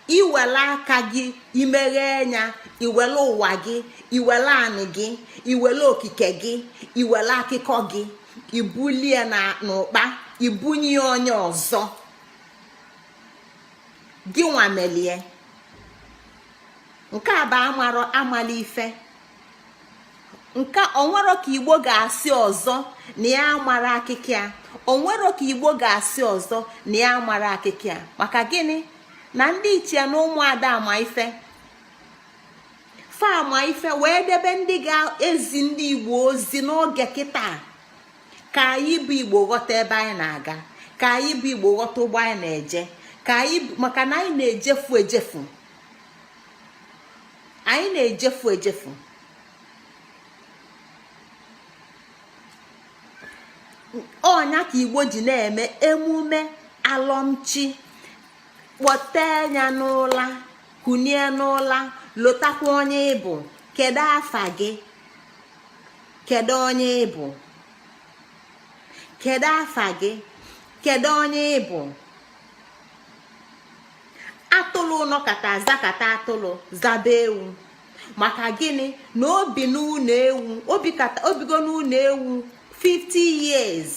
Iwere aka gị imeghe anya, iwere ụwa gị, iwere anị gị, iwere okike gị, iwere akụkọ gị, ibulie na n'ụkpa, ibunye onye ọzọ. Gị nwa melie nke a bụ amarọ amala ife nke. Onwero ka Igbo ga-asị ọzọ na ya amara akịka ya. Onwero ka Igbo ga-asị ọzọ na ya amara akịka ya. Maka gịnị? Na ndị ichie na ụmụada ama ife, fa ama ife wee debe ndị ga-ezi ndị Igbo ozi n'oge kịta, ka anyị bụ Igbo ghọta ebe anyị na-aga, ka anyị bụ Igbo ghọta ụgbọ anyị na-eje, ka anyị, maka na anyị na-ejefu ejefu, anyị na-ejefu ejefu. Ọnya ka Igbo ji na-eme emume alọmchi. Kpọte anya n'ụla, kunie n'ụla, lotakwa onye ịbụ. Kedu afa gị? Kedu onye ịbụ? Kedu afa gị? Kedu onye ịbụ? Atụlụ nọkata zakata atụlụ zaba ewu. Maka gịnị? Na obi n'ụlọ ewu, obigo n'ụlọ ewu 50 years,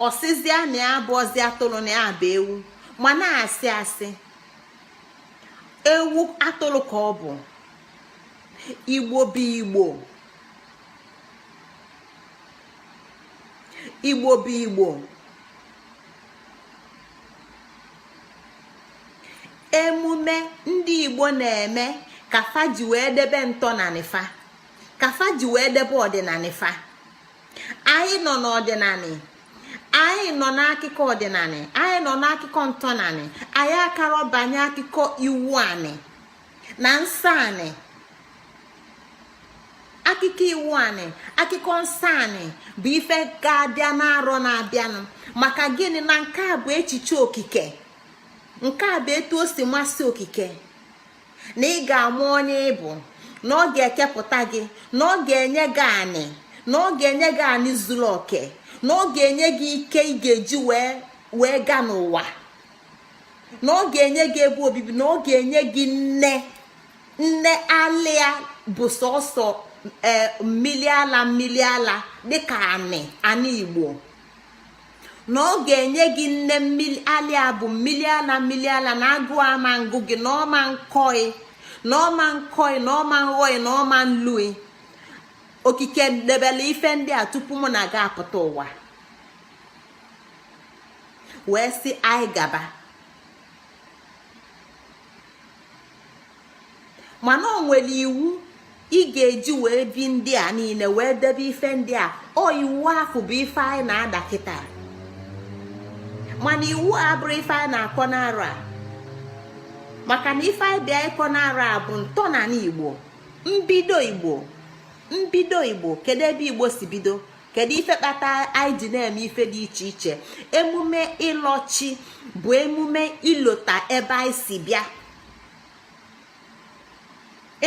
ọsịzịa na ya bụ ọzi atụlụ, na ya bụ ewu, ma na-asị asị ewu atụlụ ka ọ bụ. Igbo bụ Igbo. Igbo bụ Igbo. Emume ndị Igbo na-eme ka fa ji wee debe ntọnanị fa, ka fa ji wee debe ọdịnanị fa. Anyị nọ n'ọdịnanị, anyị nọ n'akụkọ ọdịnanị, anyị nọ n'akụkọ ntọnanị. Anyị akara banye akụkọ iwu anị na nsọ anị. Akụkọ iwu anị, akụkọ nsọ anị bụ ife ga-abịa n'arọ na-abịanụ. Maka gịnị? Na nke a bụ echiche okike, nke a bụ etu o si masị okike na ị ga-ama onye ị bụ, na ọ ga-ekepụta gị, na ọ ga-enye gị anị, na ọ ga-enye gị anị zuru oke, na ọ ga-enye gị ike ị ga-eji wee gaa n'ụwa, na ọ ga-enye gị ebe obibi, na ọ ga-enye gị nne. Nne alịa bụ sọsọ mmili ala, mmili ala dịka anị, anị Igbo, na ọ ga-enye gị nne mmili alịa bụ mmili ala, mmili ala, na agụụ ama ngụ gị, na ọma nkọị, na ọma nkọị, na ọma nghọị, na ọma nlui. Okike debere ife ndị a tupu mụ na gị apụta ụwa, wee sị anyị gaba. Mana o nwere iwu ị ga-eji wee bi ndị a niile, wee debe ife ndị a. Ọ iwu afụ bụ ife anyị na-ada kịta. Mana iwu a abụrọ ife anyị na-akọ n'arọ a, maka na ife anyị bịa ịkọ n'arọ a bụ ntọnanị Igbo, mbido Igbo, mbido Igbo. Kedu ebe Igbo si bido? Kedu ife kpata anyị ji na-eme ife dị iche iche? Emume ịlọchi bụ emume ilota ebe anyị si bịa.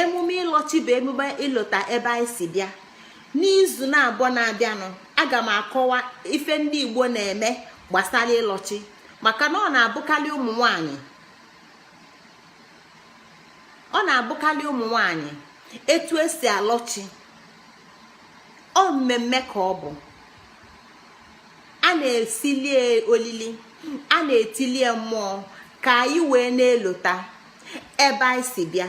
Emume ịlọchi bụ emume ilota ebe anyị si bịa. N'izu na-abụọ na-abịanụ, aga m akọwa ife ndị Igbo na-eme gbasara ịlọchi, maka na ọ na-abụkarị ụmụ nwanyị, ọ na-abụkarị ụmụ nwanyị. Etu esi alọchi, ọ mmemme ka ọ bụ. A na-esilie olili, a na-etilie mmụọ ka anyị wee na-elota ebe anyị si bịa.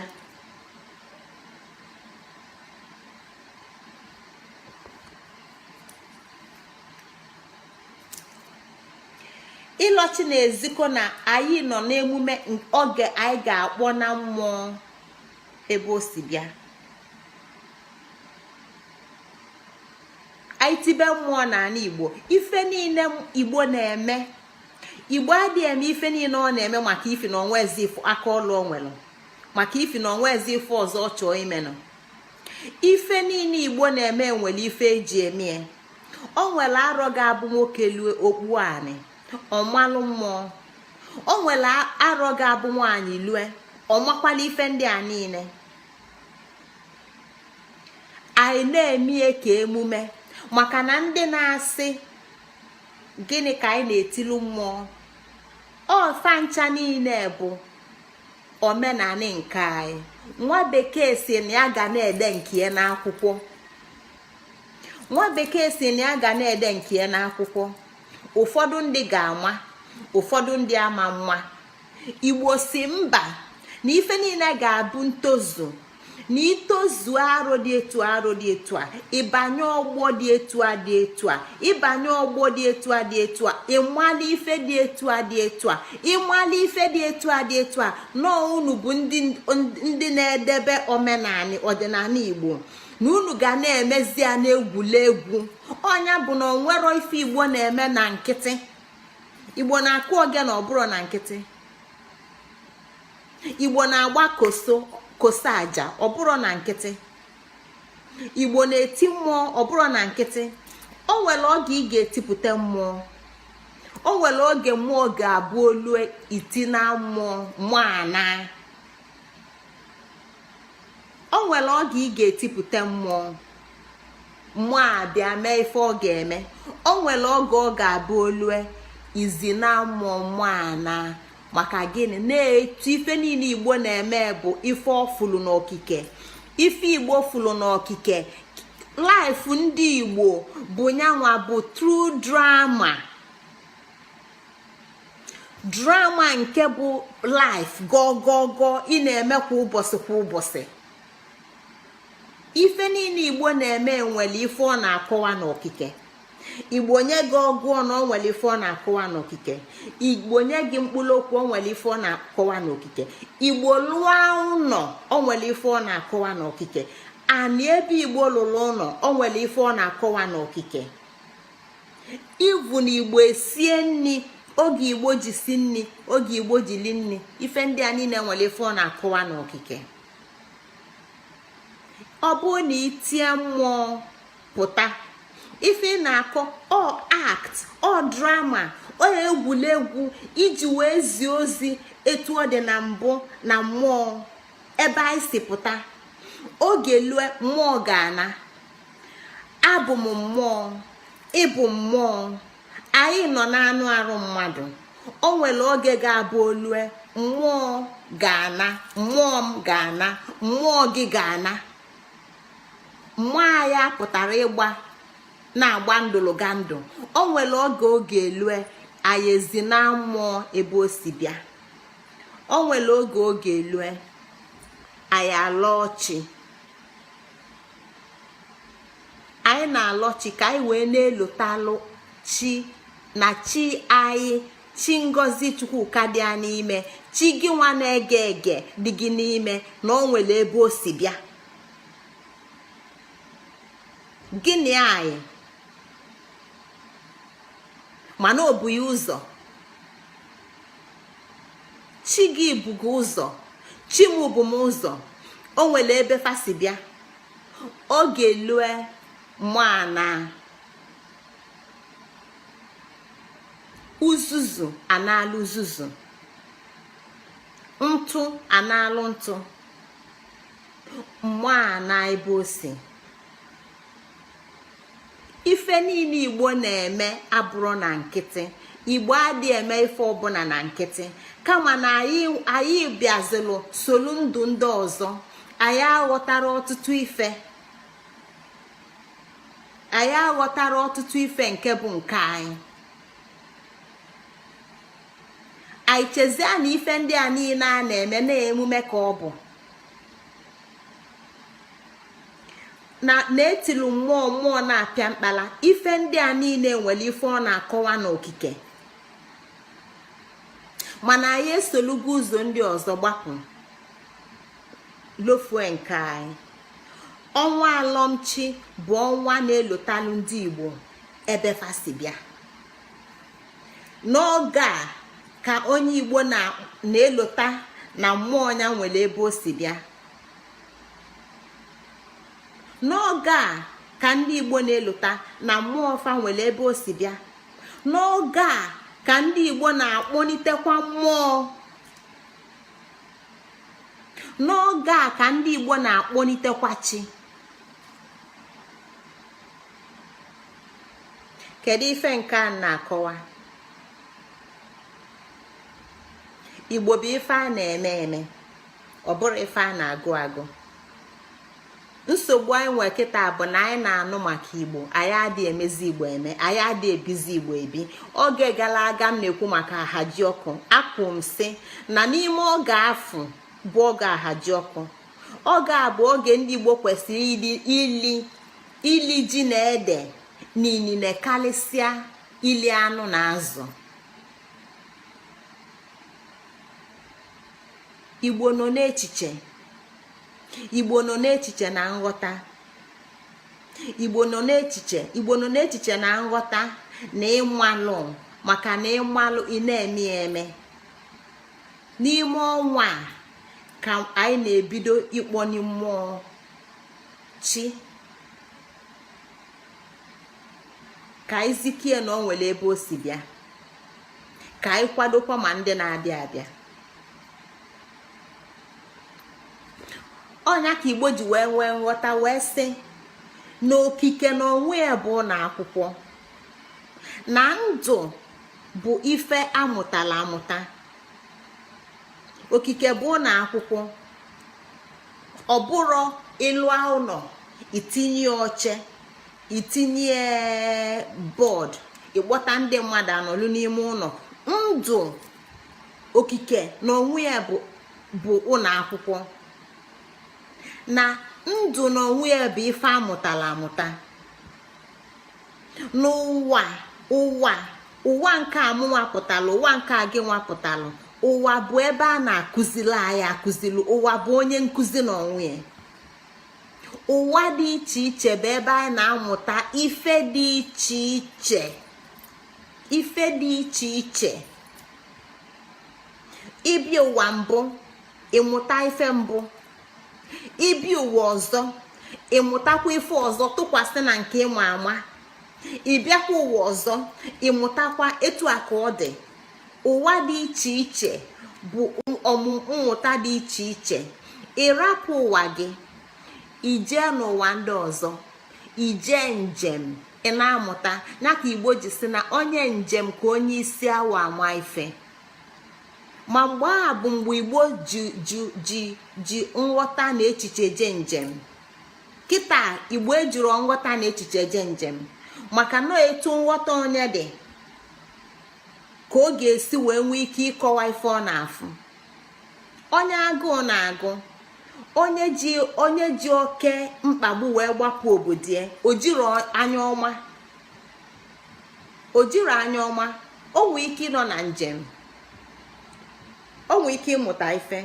Ịlọchi na-ezikọ na anyị nọ n'emume oge anyị ga-akpọ na mmụọ ebe o si bịa. Anyị tibe mmụọ n'ala Igbo, ife niile Igbo na-eme, Igbo adịghị eme ife niile ọ na-eme maka ifi na onwezi aka ọlụ o nwere, maka ifi na onwezi ife ọzọ ọ chọọ imenụ. Ife niile Igbo na-eme nwere ife eji eme ya. O nwere arọ ga-abụ nwoke lue okpu anị, ọmalụ mmụọ. O nwere arọ ga-abụ nwaanyị lue, ọmakwala ife ndị a niile. Anyị na-eme ka emume, maka na ndị na-asị gịnị ka anyị na-etilu mmụọ, ọfa ncha niile bụ omenanị nke anyị. Nwa bekee si na ya ga na-ede nke ya n'akwụkwọ. Nwa bekee si na ya ga na-ede nke ya n'akwụkwọ. Ụfọdụ ndị ga-ama, ụfọdụ ndị ama mma. Igbo si mba, na ife niile ga-abụ ntozu, na itozu arụ dị etu arụ dị etu a, ịbanye ọgbọ dị etu a dị etu a, ịbanye ọgbọ dị etu a dị etu a, ịmala ife dị etu a dị etu a, ịmala ife dị etu a dị etu a. Nọọ unu bụ ndị na-edebe omenanị ọdịnala Igbo, na unu ga na-emezi ya n'egwuregwu. Ọnya bụ na onwero ife Igbo na-eme na nkịtị. Igbo na-akụ ogene, ọ bụrụ na nkịtị. Igbo na-agba koso koso aja, ọ bụrụ na nkịtị. Igbo na-eti mmụọ, ọ bụrụ na nkịtị. O nwere oge ị ga-etipụta mmụọ, o nwere oge mmụọ ga-abụ olu iti na mmụọ, mmụọ ana. O nwere oge ị ga-etipụta mmụọ, mmụọ abịa mee ife ọ ga-eme. O nwere oge ọ ga-abụ olue izi na mmụọ, mmụọ ana. Maka gịnị? Na-etu ife niile Igbo na-eme bụ ife ọfụlụ n'okike, ife Igbo fụlụ n'okike. Life ndị Igbo bụ nyanwa bụ true drama, drama nke bụ life gọgọgọ ị na-eme kwa ụbọchị kwa ụbọchị. Ife niile Igbo na-eme nwere ife ọ na-akọwa n'okike. Igbo nye gị ọgụọ na o nwere ife ọ na-akọwa n'okike. Igbo nye gị mkpụrụ okwu, o nwere ife ọ na-akọwa n'okike. Igbo lụọ ụlọ, o nwere ife ọ na-akọwa n'okike. Ani ebe Igbo lụrụ ụlọ, o nwere ife ọ na-akọwa n'okike. Ivu na Igbo esie nri, oge Igbo ji si nri, oge Igbo ji li nri, ife ndị a niile nwere ife ọ na-akọwa n'okike. Ọ bụrụ na itie mmụọ pụta, ife ị na-akọ ọ act, ọ drama, ọ egwuregwu iji wee zie ozi etu ọ dị na mbụ na mmụọ ebe anyị si pụta. Oge lue, mmụọ ga-ana. Abụ m mmụọ, ịbụ mmụọ, anyị nọ n'anụ arụ mmadụ. O nwere oge ga-abụ olue, mmụọ ga-ana, mmụọ m ga-ana, mmụọ gị ga-ana. Mmụọ anyị apụtara ịgba na-agba ndụlụga ndụ. O nwere oge oge elue, anyị ezi na mmụọ ebe o si bịa. O nwere oge oge elue, anyị alọchi. Anyị na-alọchi ka anyị wee na-elotalụ chi na chi anyị, chi ngozi Chukwuka dị ya n'ime, chi gị nwa na-ege ege dị gị n'ime, na o nwere ebe o si bịa. Gịnị anyị mana o bu ya ụzọ? Chi gị bugo ụzọ, chi m bụ m ụzọ. O nwere ebe fa si bịa. Oge lue, mmụọ na uzuzu analụ uzuzu, ntụ analụ ntụ, mmụọ ana ebe o si. Ife niile Igbo na-eme abụrụ na nkịtị. Igbo adịghị eme ife ọbụla na nkịtị, kama na anyị bịazilụ solu ndụ ndị ọzọ. Anyị aghọtara ọtụtụ ife, anyị aghọtara ọtụtụ ife nke bụ nke anyị. Anyị chezie na ife ndị a niile a na-eme na-emume ka ọ bụ na na-etilu mmụọ, mmụọ na-apịa mkpala. Ife ndị a niile nwere ife ọ na-akọwa n'okike, mana anyị esolugo ụzọ ndị ọzọ gbapụ lofue nke anyị. Ọnwa alọmchi bụ ọnwa na-elotalụ ndị Igbo ebe fa si bịa. N'oge a ka onye Igbo na-elota na mmụọ ya nwere ebe o si bịa. N'oge a ka ndị Igbo na-elota na mmụọ fa nwere ebe o si bịa. N'oge a ka ndị Igbo na-akpọnitekwa mmụọ. N'oge a ka ndị Igbo na-akpọnitekwa chi. Kedu ife nke a na-akọwa? Igbo bụ ife a na-eme eme, ọ bụrọ ife a na-agụ agụ. Nsogbu anyị nwee kịta bụ na anyị na-anụ maka Igbo, anyị adị emezi Igbo eme, anyị adị ebizi Igbo ebi. Oge gara aga m na-ekwu maka Ahajiọkụ, akwụ m sị na n'ime oge afụ bụ oge Ahajiọkụ, oge a bụ oge ndị Igbo kwesịrị ili ili ji na ede na inine karịsịa ili anụ na azụ. Igbo nọ n'echiche, Igbo nọ n'echiche na nghọta, Igbo nọ n'echiche, Igbo nọ n'echiche na nghọta na ịmalụ, maka na ịmalụ ị na-eme ya eme. N'ime ọnwa a ka anyị na-ebido ịkpọni mmụọ chi, ka anyị zikie na o nwere ebe o si bịa, ka anyị kwadokwa ma ndị na-abịa abịa. Ọ nya ka Igbo ji wee nwee nghọta wee sị na okike na onwe ya bụ na akwụkwọ na ndụ bụ ife amụtala amụta. Okike bụ na akwụkwọ, ọ bụrọ ịlụa ụlọ itinye oche, itinye bọọdụ, ịkpọta ndị mmadụ anọlụ n'ime ụlọ. Ndụ okike na onwe ya bụ ụlọ akwụkwọ, na ndụ na onwe ya bụ ife amụtala amụta. N'ụwa, ụwa, ụwa nke a mụnwa pụtalụ, ụwa nke a gị nwa pụtalụ, ụwa bụ ebe a na-akụzili anyị akụzili. Ụwa bụ onye nkụzi n'onwe ya. Ụwa dị iche iche bụ ebe anyị na-amụta ife dị iche iche, ife dị iche iche. Ịbịa ụwa mbụ, ịmụta ife mbụ. Ịbịa ụwa ọzọ, ịmụtakwa ife ọzọ tụkwasị na nke ịma ama. Ịbịakwa ụwa ọzọ, ịmụtakwa. Etu a ka ọ dị. Ụwa dị iche iche bụ mmụta dị iche iche. Ịrapụ ụwa gị, ijee n'ụwa ndị ọzọ, ijee njem, ị na-amụta ya. Ka Igbo ji si na onye njem ka onye isi awọ ama ife. Ma mgbe a bụ mgbe Igbo ji ji ji ji nghọta na echiche je njem. Kịta, Igbo ejiro nghọta na echiche je njem, maka na etu nghọta onye dị ka ọ ga-esi wee nwee ike ịkọwa ife ọ na-afụ. Onye agụụ na-agụ, onye ji oke mkpagbu wee gbapụ obodo ya, o jiri anya ọma, o jiri anya ọma. O nwee ike ịnọ na njem, o nwee ike ịmụta ife,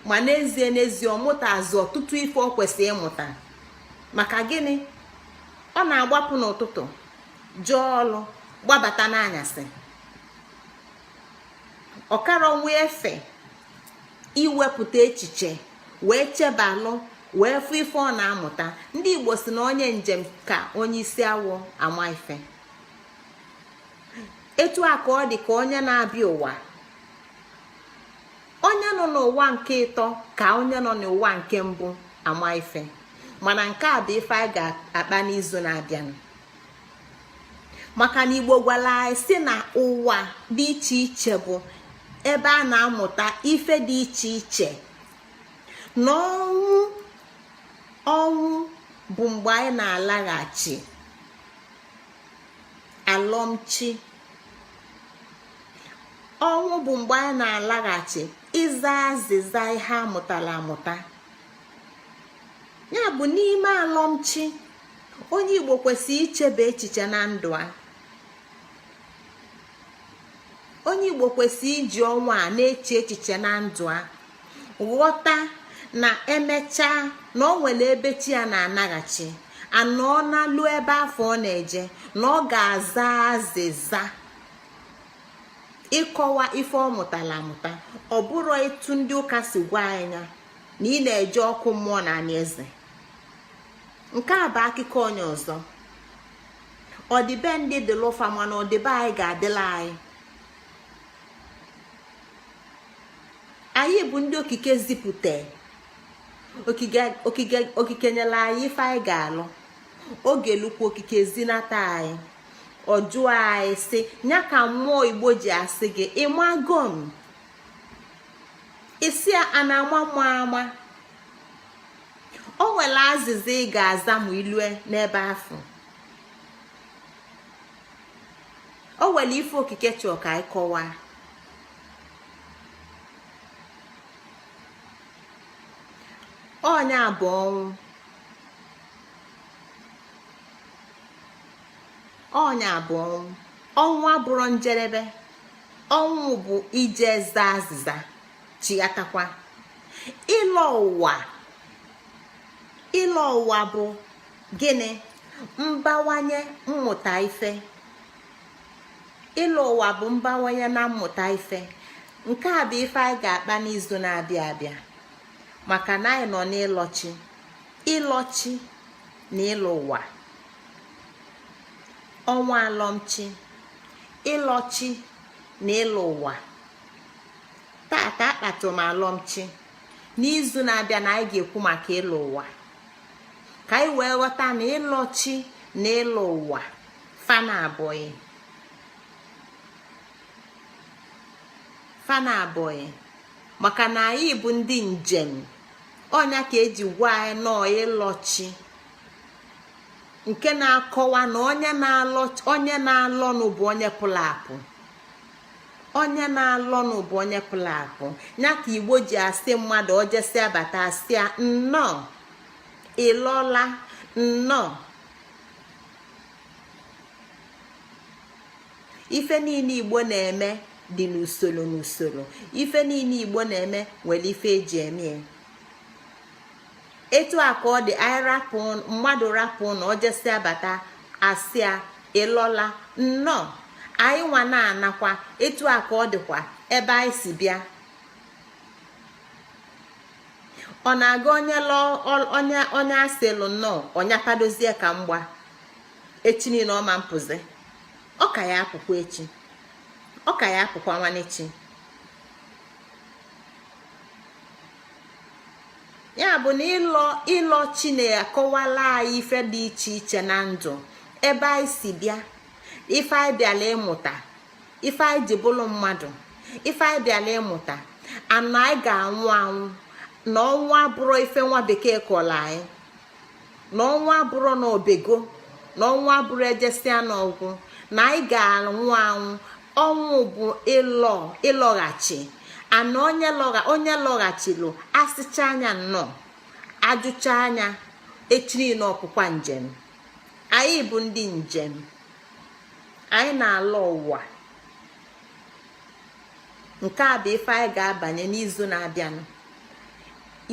ma n'ezie n'ezie, ọ mụta azụ ọtụtụ ife ọ kwesịrị ịmụta. Maka gịnị? Ọ na-agbapụ n'ụtụtụ jụọ ọlụ, gbabata n'anyasị, ọkara nwee efe iwepụta echiche wee chebalụ wee fụ ife ọ na-amụta. Ndị Igbo si na onye njem ka onye isi awọ ama ife. Etu a ka ọ dị ka onye na-abịa ụwa. Onye nọ n'ụwa nke ịtọ ka onye nọ n'ụwa nke mbụ ama ife. Mana nke a bụ ife anyị ga-akpa n'izu na-abịanụ, maka na Igbo gwara anyị si na ụwa dị iche iche bụ ebe a na-amụta ife dị iche iche, na ọnwụ, ọnwụ bụ mgbe anyị na-alaghachi alọmchi. Ọnwụ bụ mgbe anyị na-alaghachi ịza azịza ihe amụtara amụta. Ya bụ, n'ime alọmchi, onye Igbo kwesịrị ichebe echiche na ndụ a. Onye Igbo kwesịrị iji ọnwa a na-eche echiche na ndụ a, ghọta na emechaa na ọ nwere ebe chi ya na-anaghachi anọ na lụ, ebe afọ ọ na-eje, na ọ ga-aza azịza ịkọwa ife ọ mụtara amụta. Ọ bụrụ etu ndị ụka si gwa anya na ị na-eje ọkụ mmụọ na anị eze, nke a bụ akụkọ onye ọzọ. Ọdịbe ndị dịlụfa, mana ọdịbe anyị ga-adịla anyị. Anyị bụ ndị okike zipụta. Okike nyere anyị ife anyị ga-alụ. Oge lukwa, okike zinata anyị, ọ jụọ anyị sị ya ka mmụọ Igbo ji asị gị, "Ịmago m?" Isi a na-ama mmụọ ama. O nwere azịza ị ga-aza ma ilue n'ebe afọ. O nwere ife okike chọọ ka anyị kọwaa. Ọnya bụ ọnwụ, ọnya bụ ọnwụ. Ọnwụ abụrụ njedebe. Ọnwụ bụ ije zaa azịza, chighatakwa ịlọ ụwa. Ịlọ ụwa bụ gịnị? Mbawanye mmụta ife. Ịlọ ụwa bụ mbawanye na mmụta ife. Nke a bụ ife anyị ga-akpa n'izu na-abịa abịa, maka na anyị nọ n'ịlọchi, ịlọchi na ịlọ ụwa, ọnwa alọmchi, ịlọchi na ịlọ ụwa. Tata akpatụ m alọmchi. N'izu na-abịa na anyị ga-ekwu maka ịlọ ụwa, ka anyị wee ghọta na ịlọchi na ịlọ ụwa fana abụghị, fana abụghị, maka na anyị bụ ndị njem. Ọnya ka eji gwa anyị nọọ ịlọchi, nke na-akọwa na onye na-alọnụ bụ onye pụrụ apụ. Onye na-alọnụ bụ onye pụrụ apụ. Ya ka Igbo ji asị mmadụ ojesi abata, asị ya nnọọ, ịlọla, nnọọ. Ife niile Igbo na-eme dị n'usoro n'usoro. Ife niile Igbo na-eme nwere ife eji eme ya. Etu a ka ọ dị. Anyị rapụ mmadụ, rapụ na ọ jesi abata, asịa ịlọla, nnọọ. Anyị nwa na-anakwa, etu a ka ọ dịkwa ebe anyị si bịa. Ọ na-aga onye lọọ, onye onye asịlụ nnọọ, ọnya padozie ka mgba echi niile ọma mpụzi. Ọ ka ya apụkwa echi, ọ ka ya apụkwa nwanechi. Ya bụ na ịlọ ịlọ chi na-akọwala anyị ife dị iche iche na ndụ, ebe anyị si bịa, ife anyị bịala ịmụta, ife anyị ji bụrụ mmadụ, ife anyị bịala ịmụta, ana anyị ga-anwụ anwụ, na ọnwụ abụrọ ife nwa bekee kọrọ anyị, na ọnwụ abụrọ na obego, na ọnwụ abụrọ ejesịa n'ọgwụ, na anyị ga-anwụ anwụ. Ọnwụ bụ ịlọ, ịlọghachi. Ana onye lọghachilu, asịcha anya nnọọ, ajụcha anya echi niile, ọpụkwa njem. Anyị bụ ndị njem, anyị na-alọ ụwa. Nke a bụ ife anyị ga-abanye n'izu na-abịanụ.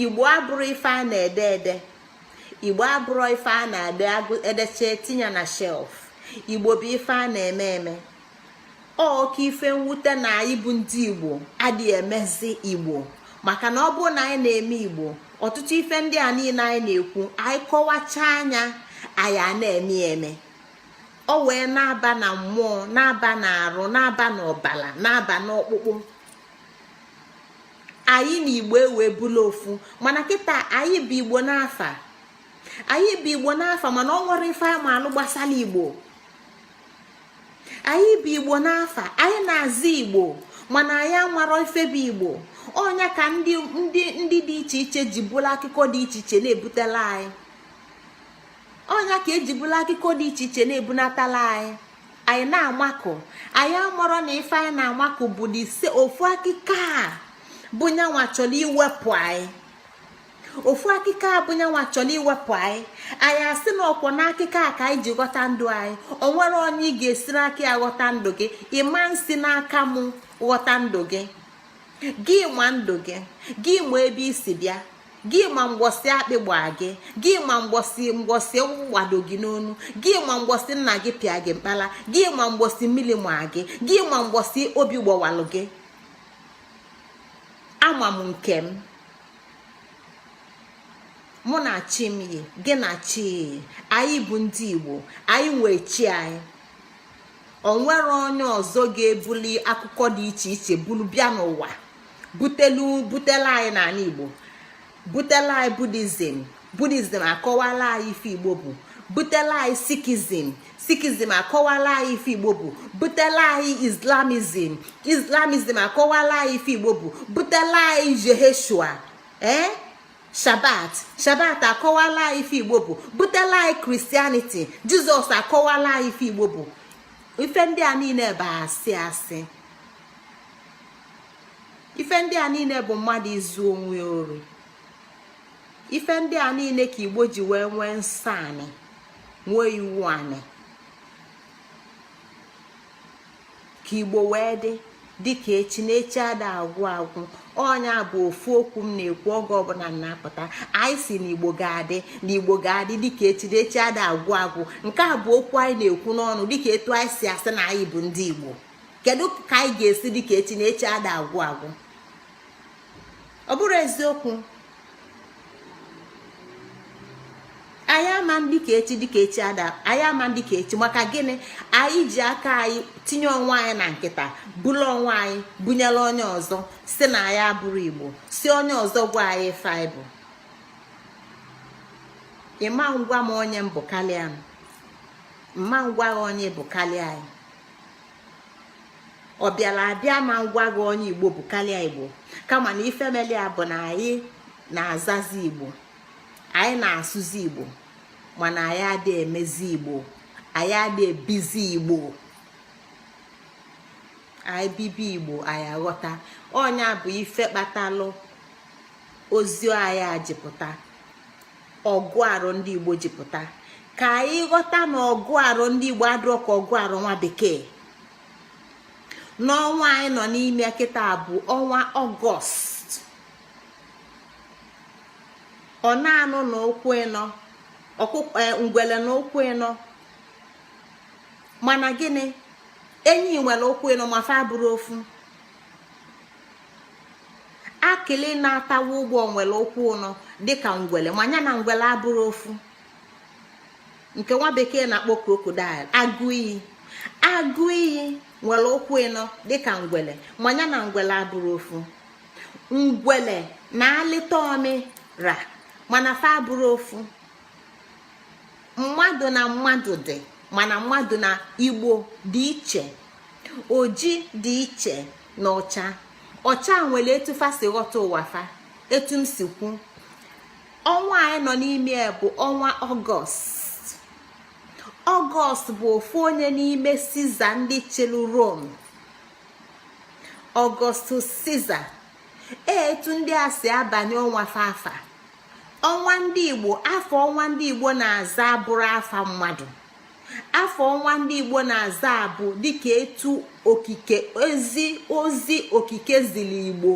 Igbo abụrọ ife a na-ede ede. Igbo abụrọ ife a na-ede edecha etinye na shelf. Igbo bụ ife a na-eme eme. Oke ife mwute na anyị bụ ndị Igbo adịghị emezi Igbo, maka na ọ bụrụ na anyị na-eme Igbo, ọtụtụ ife ndị a niile anyị na-ekwu, anyị kọwacha anya, anyị a na-eme eme, o wee na-aba na mmụọ, na-aba n'arụ, na-aba n'ọbala, na-aba n'ọkpụkpụ anyị, na Igbo ewee bụlụ ofu. Mana kịta, anyị bụ Igbo n'afa, anyị bụ Igbo n'afa, mana ọ nwere ife anyị ma alụ gbasara Igbo. Anyị bụ Igbo n'afa, anyị na-aza Igbo, mana anyị amarọ ife bụ Igbo. Ọnya ka ndị ndị ndị dị iche iche ji bụrụ akụkọ dị iche iche na-ebutela anyị. Ọnya ka eji bụrụ akụkọ dị iche iche na-ebunatala anyị. Anyị na-amakụ, anyị amarọ na ife anyị na-amakụ bụ ise ofu akụkọ a bụ nyanwa chọrọ iwepụ anyị. Ofu akụkọ a bụ nyanwa chọrọ iwepụ anyị. Anyị asị na ọkwọ na akụkọ a ka anyị ji ghọta ndụ anyị. O nwere onye ị ga-esi n'aka ya ghọta ndụ gị. Ịma nsi n'aka m ghọta ndụ gị. Gị ma ndụ gị, gị ma ebe i si bịa, gị ma mgbọsị akpị gbaa gị, gị ma mgbọsị mgbọsị gbado gị n'onu, gị ma mgbọsị nna gị pịa gị mkpala, gị ma mgbọsị mmiri maa gị, gị ma mgbọsị obi gbawalụ gị. Ama m nke m. Mụ na chi m yi, gị na chi yi. Anyị bụ ndị Igbo, anyị nwee chi anyị. O nwere onye ọzọ ga-ebuli akụkọ dị iche iche bulu bịa n'ụwa, butelu butela anyị n'ala Igbo, butela anyị Buddhism, Buddhism akọwala anyị ife Igbo bụ, butela anyị Sikhism, Sikhism akọwala anyị ife Igbo bụ, butela anyị Islamism, Islamism akọwala anyị ife Igbo bụ, butela anyị Jeheshua, ee Shabat, Shabat akọwala anyị ife Igbo bụ, butela anyị Christianity, Jizọs akọwala anyị ife Igbo bụ. Ife ndị a niile bụ asị asị. Ife ndị a niile bụ mmadụ izu onwe ori. Ife ndị a niile ka Igbo ji wee nwee nsọ anị, nwee iwu anị, ka Igbo wee dị dịka echi na echi ada agwụ agwụ. Ọnya bụ ofu okwu m na-ekwu oge ọbụla m na-apụta. Anyị si na Igbo ga-adị, na Igbo ga-adị dịka echi na echi ada agwụ agwụ. Nke a bụ okwu anyị na-ekwu n'ọnụ, dịka etu anyị si asị na anyị bụ ndị Igbo. Kedu ka anyị ga-esi dịka echi na echi ada agwụ agwụ? Ọ bụrụ eziokwu, anyị ama ndị ka echi, dịka echi ada, anyị ama ndị ka echi. Maka gịnị? Anyị ji aka anyị tinye onwe anyị na nkịta, bulu onwe anyị bunyere onye ọzọ, si na anyị abụrụ Igbo, si onye ọzọ gwa anyị ife anyị bụ. Ịma ngwa m onye m bụ karịa m, mma ngwa gị onye bụ karịa anyị. Ọ bịara abịa ma ngwa gị onye Igbo bụ karịa Igbo. Kama na ife meli ya bụ na anyị na-azazi Igbo, anyị na-asụzi Igbo, mana anyị adị emezi Igbo, anyị adị ebizi Igbo. Anyị bibi Igbo, anyị aghọta. Ọnya bụ ife kpatalụ ozi anyị a ji pụta, ọgụ arụ ndị Igbo ji pụta, ka anyị ghọta na ọgụ arụ ndị Igbo adịrọ ka ọgụ arụ nwa bekee. N'ọnwa anyị nọ n'ime kịta bụ ọnwa Ọgọst. Ọ na-anụ na ụkwụ ịnọ, ngwele na ụkwụ ịnọ. Mana gịnị? Enyi nwere ụkwụ ịnọ, ma fa bụrụ ofu. Akịlị na-atawa ụgbọ nwere ụkwụ ụnọ dịka ngwele, ma ya na ngwele abụrụ ofu. Nke nwa bekee na-akpọ crocodile, agụ iyi. Agụ iyi nwere ụkwụ ịnọ dịka ngwele, ma ya na ngwele abụrụ ofu. Ngwele na alịta ọmị ra, mana fa abụrụ ofu. Mmadụ na mmadụ dị, mana mmadụ na Igbo dị iche. Oji dị iche na ọcha. Ọcha nwere etu fa si ghọta ụwa fa. Etu m si kwu, ọnwa anyị nọ n'ime bụ ọnwa Ọgọst. Ọgọst bụ ofu onye n'ime Siza ndị chịrị Rome, Augustus Caesar. Etu ndị a si abanye ọnwa fafa, ọnwa ndị Igbo, afọ ọnwa ndị Igbo na-aza bụrụ afa mmadụ. Afọ ọnwa ndị Igbo na-aza bụ dịka etu okike ezi ozi okike ziri Igbo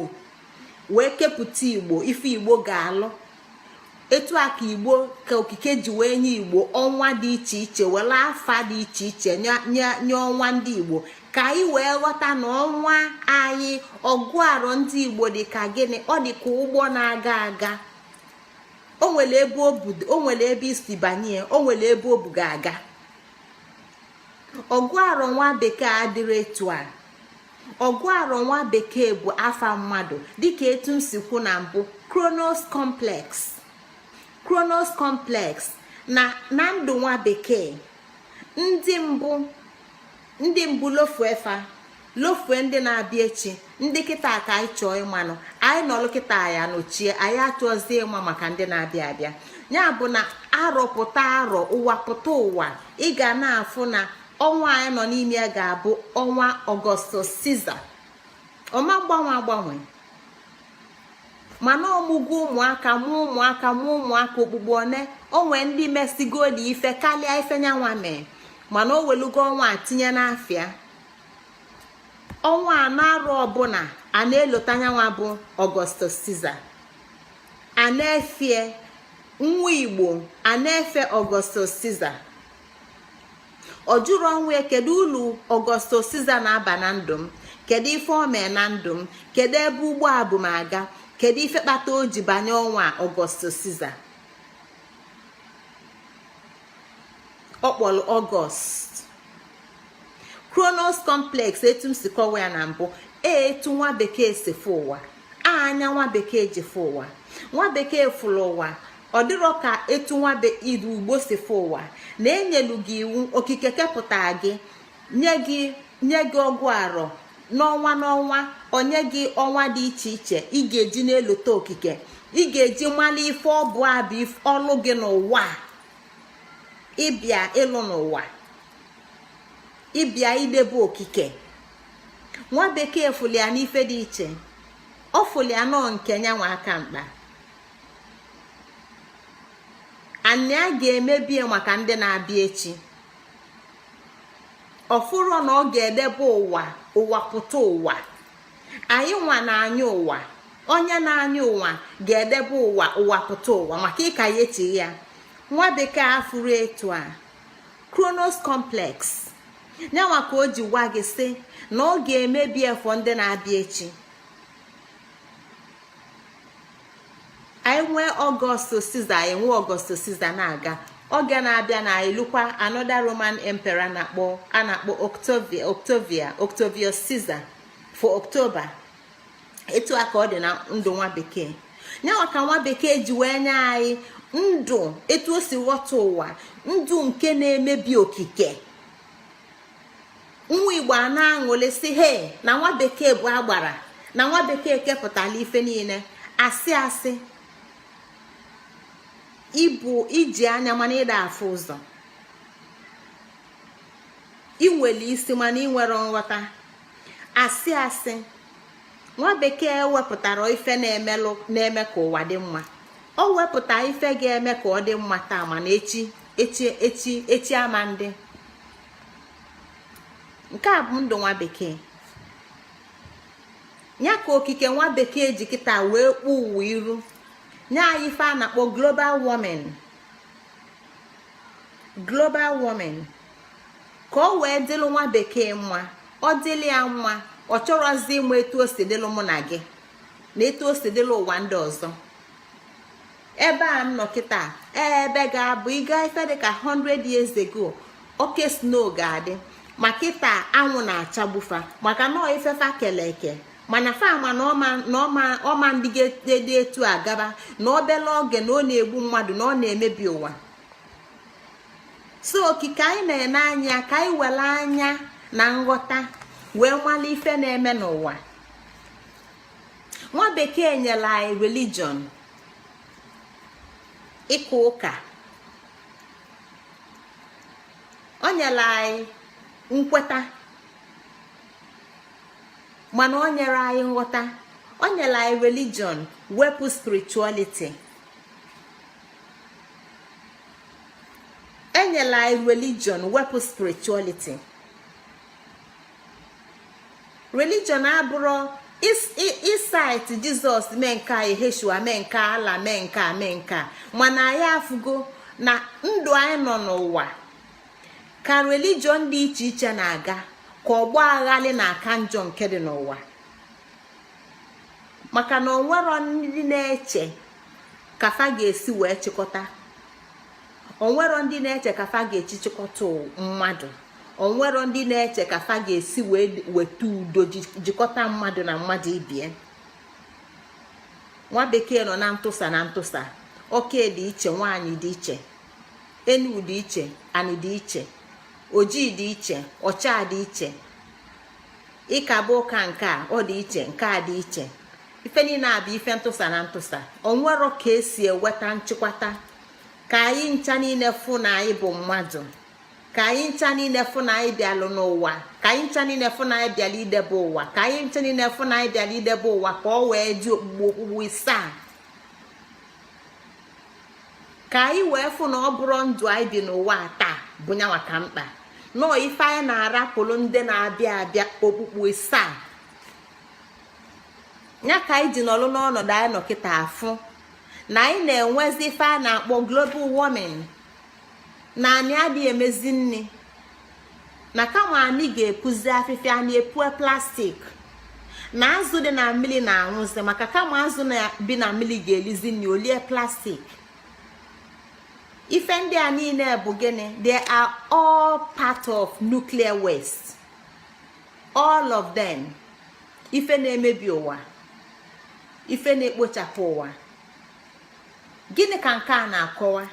wee kepụta Igbo, ife Igbo ga-alụ. Etu a ka Igbo, ka okike ji wee nye Igbo ọnwa dị iche iche, were afa dị iche iche nye ọnwa ndị Igbo, ka anyị wee ghọta na ọnwa anyị, ọgụ arọ ndị Igbo, dị ka gịnị? Ọ dị ka ụgbọ na-aga aga. O nwere ebe o nwere ebe isi banye, o nwere ebe o buga aga. Ọgụ arọ nwa bekee adịrị etu a. Ọgụ arọ nwa bekee bụ afa mmadụ, dịka etu m si kwu na mbụ, Kronos complex. Kronos complex na ndụ nwa bekee, ndị mbụ lofue, fa lofue ndị na-abịa echi. Ndị kịta ka anyị chọọ ịmanụ. Anyị nọlụ kịta ya nochie, anyị achọzie ịma maka ndị na-abịa abịa. Ya bụ na arọpụta arọ, ụwa pụta ụwa, ị ga na-afụ na ọnwa anyị nọ n'ime ya ga-abụ ọnwa Augustus Caesar. Ọma mgbanwe agbanwe, mana ọmụgwọ ụmụaka, mụọ ụmụaka, mụọ ụmụaka okpukpe one onwe ndị mesigoli ife karịa ife nyanwa mee, mana o welugo ọnwa a tinye n'afịa. Ọnwa a na-arụ ọbụla a na-elota nyanwa bụ Augustus Caesar, a na-efie nwa Igbo, a na-efe Augustus Caesar. Ọ jụrụ ọnwụ ya, kedu ulu Augustus Caesar na-aba na ndụ m? Kedu ife o mee na ndụ m? Kedu ebe ugbo a bụ m aga? Kedu ife kpata o ji banye ọnwa Augustus Caesar? Ọ kpọrọ Ọgọst Kronos complex. Etu m si kọwa ya na mbụ, etu nwa bekee si fụ ụwa, anya nwa bekee ji fụ ụwa. Nwa bekee fụrụ ụwa, ọ dịrọ ka etu nwa Igbo si fụ ụwa. Na enyelu gị iwu okike kepụta gị, nye gị ọgụ arọ n'ọnwa n'ọnwa, onye gị ọnwa dị iche iche ị ga-eji na-elota okike, ị ga-eji mali ife ọ bụ abụ ọlụ gị n'ụwa, ịbịa ịlụ n'ụwa, ịbịa idebe okike. Nwa bekee fụli ya n'ife dị iche. Ọ fụli ya nọọ nke nyanwa aka mkpa anyị a ga-emebie maka ndị na-abịa echi. Ọfụrụ na ọ ga-edebe ụwa, ụwa pụta ụwa, anyị nwa na-anya ụwa. Onye na-anya ụwa ga-edebe ụwa, ụwa pụta ụwa, maka ịka ya echighị ya. Nwa bekee afụrụ etu a. Kronos complex nyanwa ka o ji gwa gị sị na ọ ga-emebi efọ ndị na-abịa echi. Anyị nwee Augustus Caesar, anyị nwee Augustus Caesar na-aga. Oge na-abịa na elukwa another Roman emperor na-akpọ, a na-akpọ Octavia, Octavius Caesar for October. Etu a ka ọ dị na ndụ nwa bekee. Nyanwa ka nwa bekee ji wee nye anyị ndụ etu o si ghọta ụwa, ndụ nke na-emebi okike. Nwa Igbo a na-aṅụlị sị he na nwa bekee bụ agbara, na nwa bekee kepụtala ife niile. Asị asị ịbụ iji anya mana ịda afụ ụzọ, inwere isi mana inwere nghọta. Asị asị, nwa bekee wepụtara ife na-emelụ na-eme ka ụwa dị mma. O wepụta ife ga-eme ka ọ dị mma taa, mana echi echi echi echi ama ndị. Nke a bụ ndụ nwa bekee. Ya ka okike nwa bekee ji kịta wee kpuo ụwa iru, nye anyị ife a na-akpọ global warming. Global warming ka ọ wee dịlụ nwa bekee mma. Ọ dịlị ya mma, ọ chọrọzi ịmụ etu o si dịlụ mụ na gị na etu o si dịlụ ụwa ndị ọzọ. Ebe a m nọ kịta, ebe ga-abụ ịga ife dịka 100 years ago, oke snow ga-adị, ma kịta anwụ na-achagbufa, maka na ifefa kele eke. Mana fama na ọma ndị dị etu agaba na obele oge na ọ na-egbu mmadụ, na ọ na-emebi ụwa. So okike anyị na-ene anya ka anyị were anya na nghọta wee mara ife na-eme n'ụwa. Nwa bekee nyere anyị religion, ịka ụka. O nyere anyị nkweta, mana o nyere anyị nghọta. O nyere anyị religion, wepụ spirituality. Enyela anyị religion, wepụ spirituality. Religion abụrụ ịcite Jizọs, mee nke a, Yeshua mee nke a, Allah mee nke a, mee nke a. Mana anyị afụgo na ndụ anyị nọ n'ụwa, ka religion dị iche iche na-aga, ka ọgba aghalị na-aka njọ nke dị n'ụwa, maka na onwero ndị na-eche ka fa ga-esi wee chịkọta, onwero ndị na-eche ka fa ga-echi chịkọta mmadụ, onwero ndị na-eche ka fa ga-esi wee weta udo, jikọta mmadụ na mmadụ ibie. Nwa bekee nọ na ntụsa na ntụsa. Oke dị iche, nwaanyị dị iche, enu dị iche, anị dị iche, ojii dị iche, ọcha dị iche, ịkaba ụka nke a ọ dị iche, nke a dị iche. Ife niile a bụ ife ntụsa na ntụsa. Onwero ka esi eweta nchịkwata, ka anyị ncha niile fụ na anyị bụ mmadụ, ka anyị ncha niile fụ na anyị bịalụ n'ụwa, ka anyị ncha niile fụ na anyị bịala idebe ụwa, ka anyị ncha niile fụ na anyị bịala idebe ụwa ka ọ wee dị okpukpu okpukpu isaa, ka anyị wee fụ na ọ bụrụ ndụ anyị bi n'ụwa taa bụ nyanwa ka mkpa nọọ ife anyị na-arapụrụ ndị na-abịa abịa okpukpu isaa. Ya ka anyị ji nọrọ n'ọnọdụ anyị nọ kịta, afụ na anyị na-enwezi ife a na-akpọ global warming, na anyị adịghị emezi nri, na kama anyị ga-epuzi afịfịa, anyị epue plastic, na azụ dị na mmiri na-anwụzi, maka kama azụ na bi na mmiri ga-elizi nri, olie plastic. Ife ndị a niile bụ gịnị? They are all part of nuclear waste, all of them. Ife na-emebi ụwa, ife na-ekpochapụ ụwa. Gịnị ka nke a na-akọwa?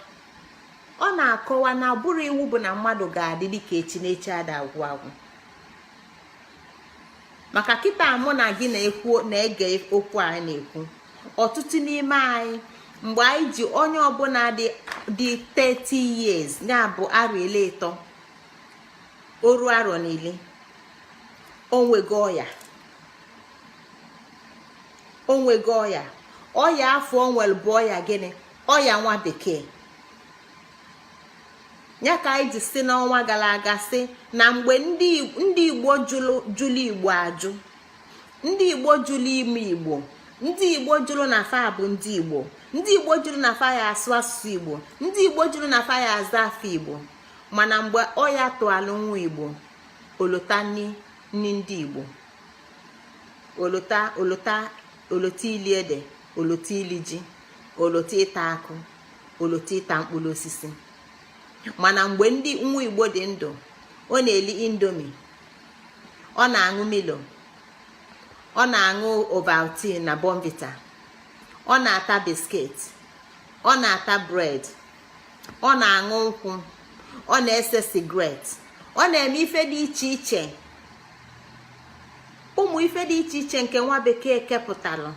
Ọ na-akọwa na bụrụ iwu bụ na mmadụ ga-adị dịka echi na echi ada agwụ agwụ. Maka kịta mụ na gị na-ekwu, na-ege okwu anyị na-ekwu, ọtụtụ n'ime anyị, mgbe anyị ji onye ọbụla dị 30 years, ya bụ arọ 30, oru arọ niile, onwego ọya, onwego ọya. Ọya afọ onwere bụ ọya gịnị? Ọya nwa bekee. Ya ka anyị ji si n'ọnwa gara aga sị na mgbe ndị Igbo jụlụ Igbo ajụ, ndị Igbo jụlụ ime Igbo, ndị Igbo jụrụ na fa bụ ndị Igbo, ndị Igbo jụrụ na fa ya asụ asụsụ Igbo, ndị Igbo jụrụ na fa ya aza afọ Igbo. Mana mgbe ọya tụalụ nwa Igbo, olota nni ndị Igbo, olota olota olota ili ede, olota ili ji, olota ịta akụ, olota ịta mkpụrụ osisi. Mana mgbe ndị nwa Igbo dị ndụ, ọ na-eli Indomie, ọ na-aṅụ Milo, ọ na-aṅụ Ovaltine na Bournvita, ọ na-ata biscuit, ọ na-ata bread, ọ na-aṅụ nkwụ, ọ na-ese cigarette, ọ na-eme ife dị iche iche, ụmụ ife dị iche iche nke nwa bekee kepụtalụ,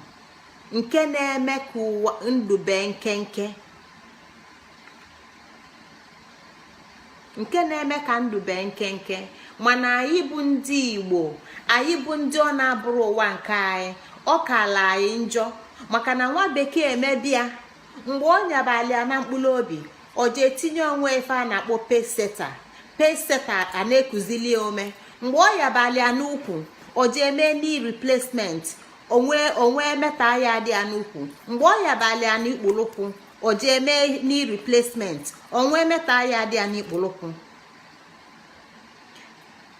nke na-eme ka ụwa ndụ bee nkenke, nke na-eme ka ndụ bee nkenke. Mana anyị bụ ndị Igbo, anyị bụ ndị ọ na-abụrụ ụwa nke anyị, ọ kala anyị njọ, maka na nwa bekee emebia mgbe ọ nyabalịa na mkpụrụ obi, ọ jee tinye onwe ife a na-akpọ pacesetter. Pacesetter a na-ekuzili ome. Mgbe ọ yabalịa n'ukwu, ọ jee mee knee replacement. Onwe onwe meta ya dị ya n'ukwu. Mgbe ọ yabalị ya n'ikpulụkwụ, o jee mee knee replacement. Onwe meta ya dị ya n'ikpulụkwụ.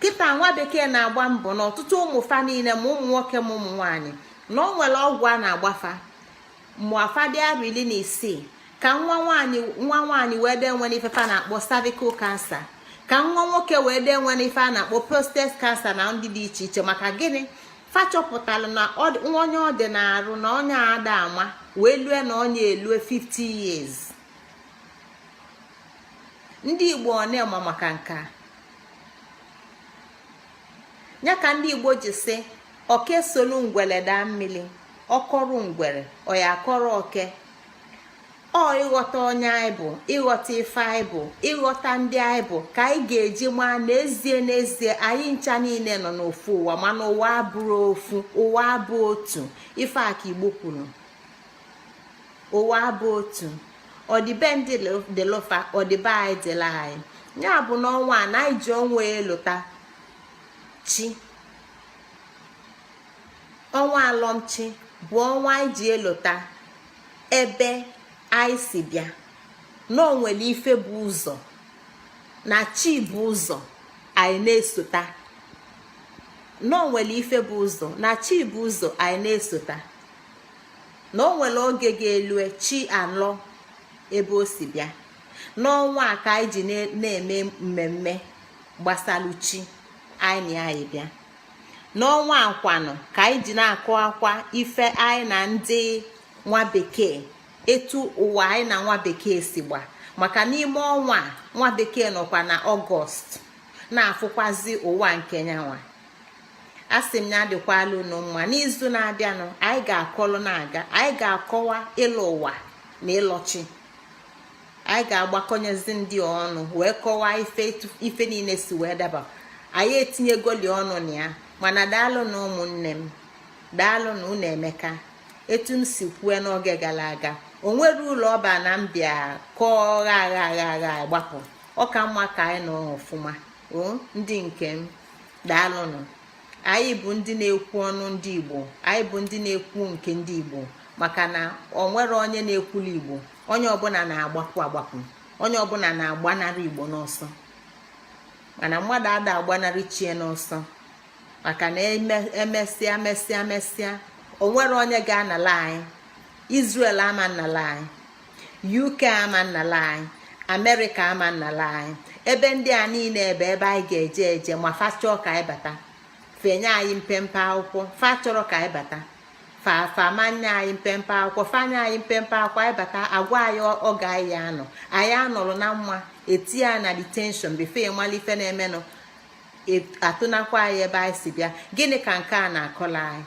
Kịta nwa bekee na-agba mbọ na ọtụtụ ụmụ fa niile, ma ụmụ nwoke ma ụmụ nwaanyị, na ọ nwere ọgwụ a na-agbafa mgbe afa dị arọ 16, ka nwa nwaanyị, nwa nwaanyị wee dee nwere ife fa na-akpọ cervical cancer, ka nwa nwoke wee dee nwere ife a na-akpọ prostate cancer na ndị dị iche iche. Maka gịnị? Fa chọpụtara na onye ọ dị na-arụ na onye ada ama wee lue na onye elue 50 years. Ndị Igbo ọ na-ema maka nka ya ka ndị Igbo ji sị, oke solu ngwere daa mmiri, ọkọrọ ngwere ọya akọrọ oke. Ọ ịghọta onye anyị bụ, ịghọta ife anyị bụ, ịghọta ndị anyị bụ, ka anyị ga-eji maa n'ezie n'ezie anyị ncha niile nọ n'ofu ụwa. Mana ụwa abụrụ ofu, ụwa abụ otu. Ife a ka Igbo kwuru, ụwa abụ otu. Ọdịbendị dịlụfa, ọdịbe anyị dịla anyị. Ya bụ, n'ọnwa a na anyị ji ọnwa elota chi. Ọnwa alọmchi bụ ọnwa anyị ji elota ebe anyị si bịa, na o nwere ife bụ ụzọ, na chi bụ ụzọ anyị na-esota, na o nwere ife bụ ụzọ, na chi bụ ụzọ anyị na-esota, na o nwere oge ga-elue chi alọ ebe o si bịa. N'ọnwa a ka anyị ji na-eme mmemme gbasalụ chi anyị na anyị bịa. N'ọnwa akwanụ ka anyị ji na-akụ akwa ife anyị na ndị nwa bekee, etu ụwa anyị na nwa bekee si gba. Maka n'ime ọnwa a, nwa bekee nọkwa na Ọgọst na-afụkwazi ụwa nke nyanwa. A sị m ya adịkwala unu mma. N'izu na-abịanụ, anyị ga-akọlụ na-aga, anyị ga-akọwa ịlụ ụwa na ịlọchi. Anyị ga-agbakọnyezi ndị ọnụ wee kọwaa ife ife niile si wee daba. Anyị etinyegoli ọnụ na ya. Mana daalụ na ụmụnne m, daalụ na unu emeka. Etu m si kwue n'oge gara aga, o nwere ụlọ ọba na mbịa kọọ agha agha agha agha gbapụ. Ọ ka mma ka anyị nọ ọfụma. O ndị nke m, daalụnụ. Anyị bụ ndị na-ekwu ọnụ ndị Igbo, anyị bụ ndị na-ekwu nke ndị Igbo, maka na o nwere onye na-ekwulu Igbo. Onye ọbụla na-agbapụ agbapụ, onye ọbụla na-agbanarị Igbo n'ọsọ. Mana mmadụ ada agbanarị chie n'ọsọ, maka na emesịa mesịa mesịa, o nwere onye ga-anala anyị. Israel ama nnala anyị, UK ama nnala anyị, Amerịka ama nnala anyị. Ebe ndị a niile ebe ebe anyị ga-eje eje ma fa chọọ ka anyị bata, fenye anyị mpempe akwụkwọ. Fa chọrọ ka anyị bata, fa famanye anyị mpempe akwụkwọ, fanye anyị mpempe akwụkwọ, anyị bata, agwa anyị oge anyị ya anọ. Anyị anọrọ na mma etinye ya na detention before ịmala ife na-emenụ, atụnakwa anyị ebe anyị si bịa. Gịnị ka nke a na-akọla anyị?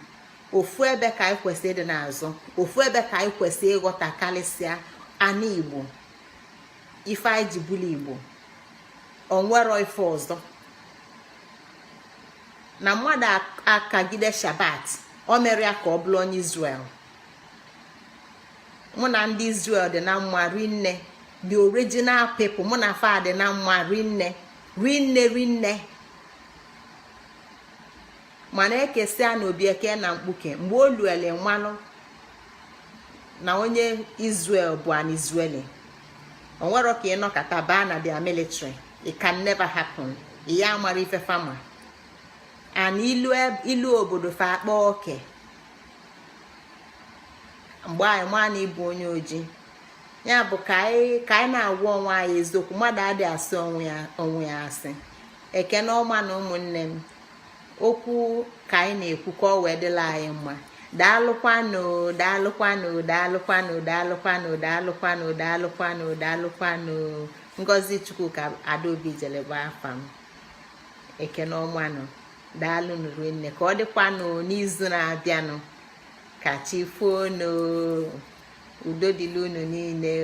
Ofu ebe ka anyị kwesịrị ịdị n'azụ, ofu ebe ka anyị kwesịrị ịghọta karịsịa ana Igbo, ife anyị ji bụrụ Igbo. Onwero ife ọzọ na mmadụ akagide Shabat o mere ya ka ọ bụrụ onye Israel. Mụ na ndị Israel dị na mma rinne, the original people. Mụ na fa dị na mma rinne rinne rinne. Mana ekesịa na obi eke na mkpuke, mgbe o luele mmanụ na onye Israel bụ an Israeli, onwero ka ịnọkọta baa na their military. It can never happen. Ya amara ife fama ana ilu ilu obodo fa akpa oke. Mgbe anyị maa na ịbụ onye ojii, ya bụ ka anyị na-agwa onwe anyị eziokwu. Mmadụ adịghị asị onwe ya asị. Ekene ọma na ụmụnne m, okwu ka anyị na-ekwu ka ọ wee dịla anyị mma. Daalụkwanụ, daalụkwanụ, daalụkwanụ, daalụkwanụ, daalụkwanụ, daalụkwanụ, daalụkwanụ. Ngozi Chukwuka Adaobi jelebe afa m. Ekene ọmanụ, daalụnụ rinne. Ka ọ dịkwanụ n'izu na-abịanụ. Ka chi foonu. Udo dịla unu niile.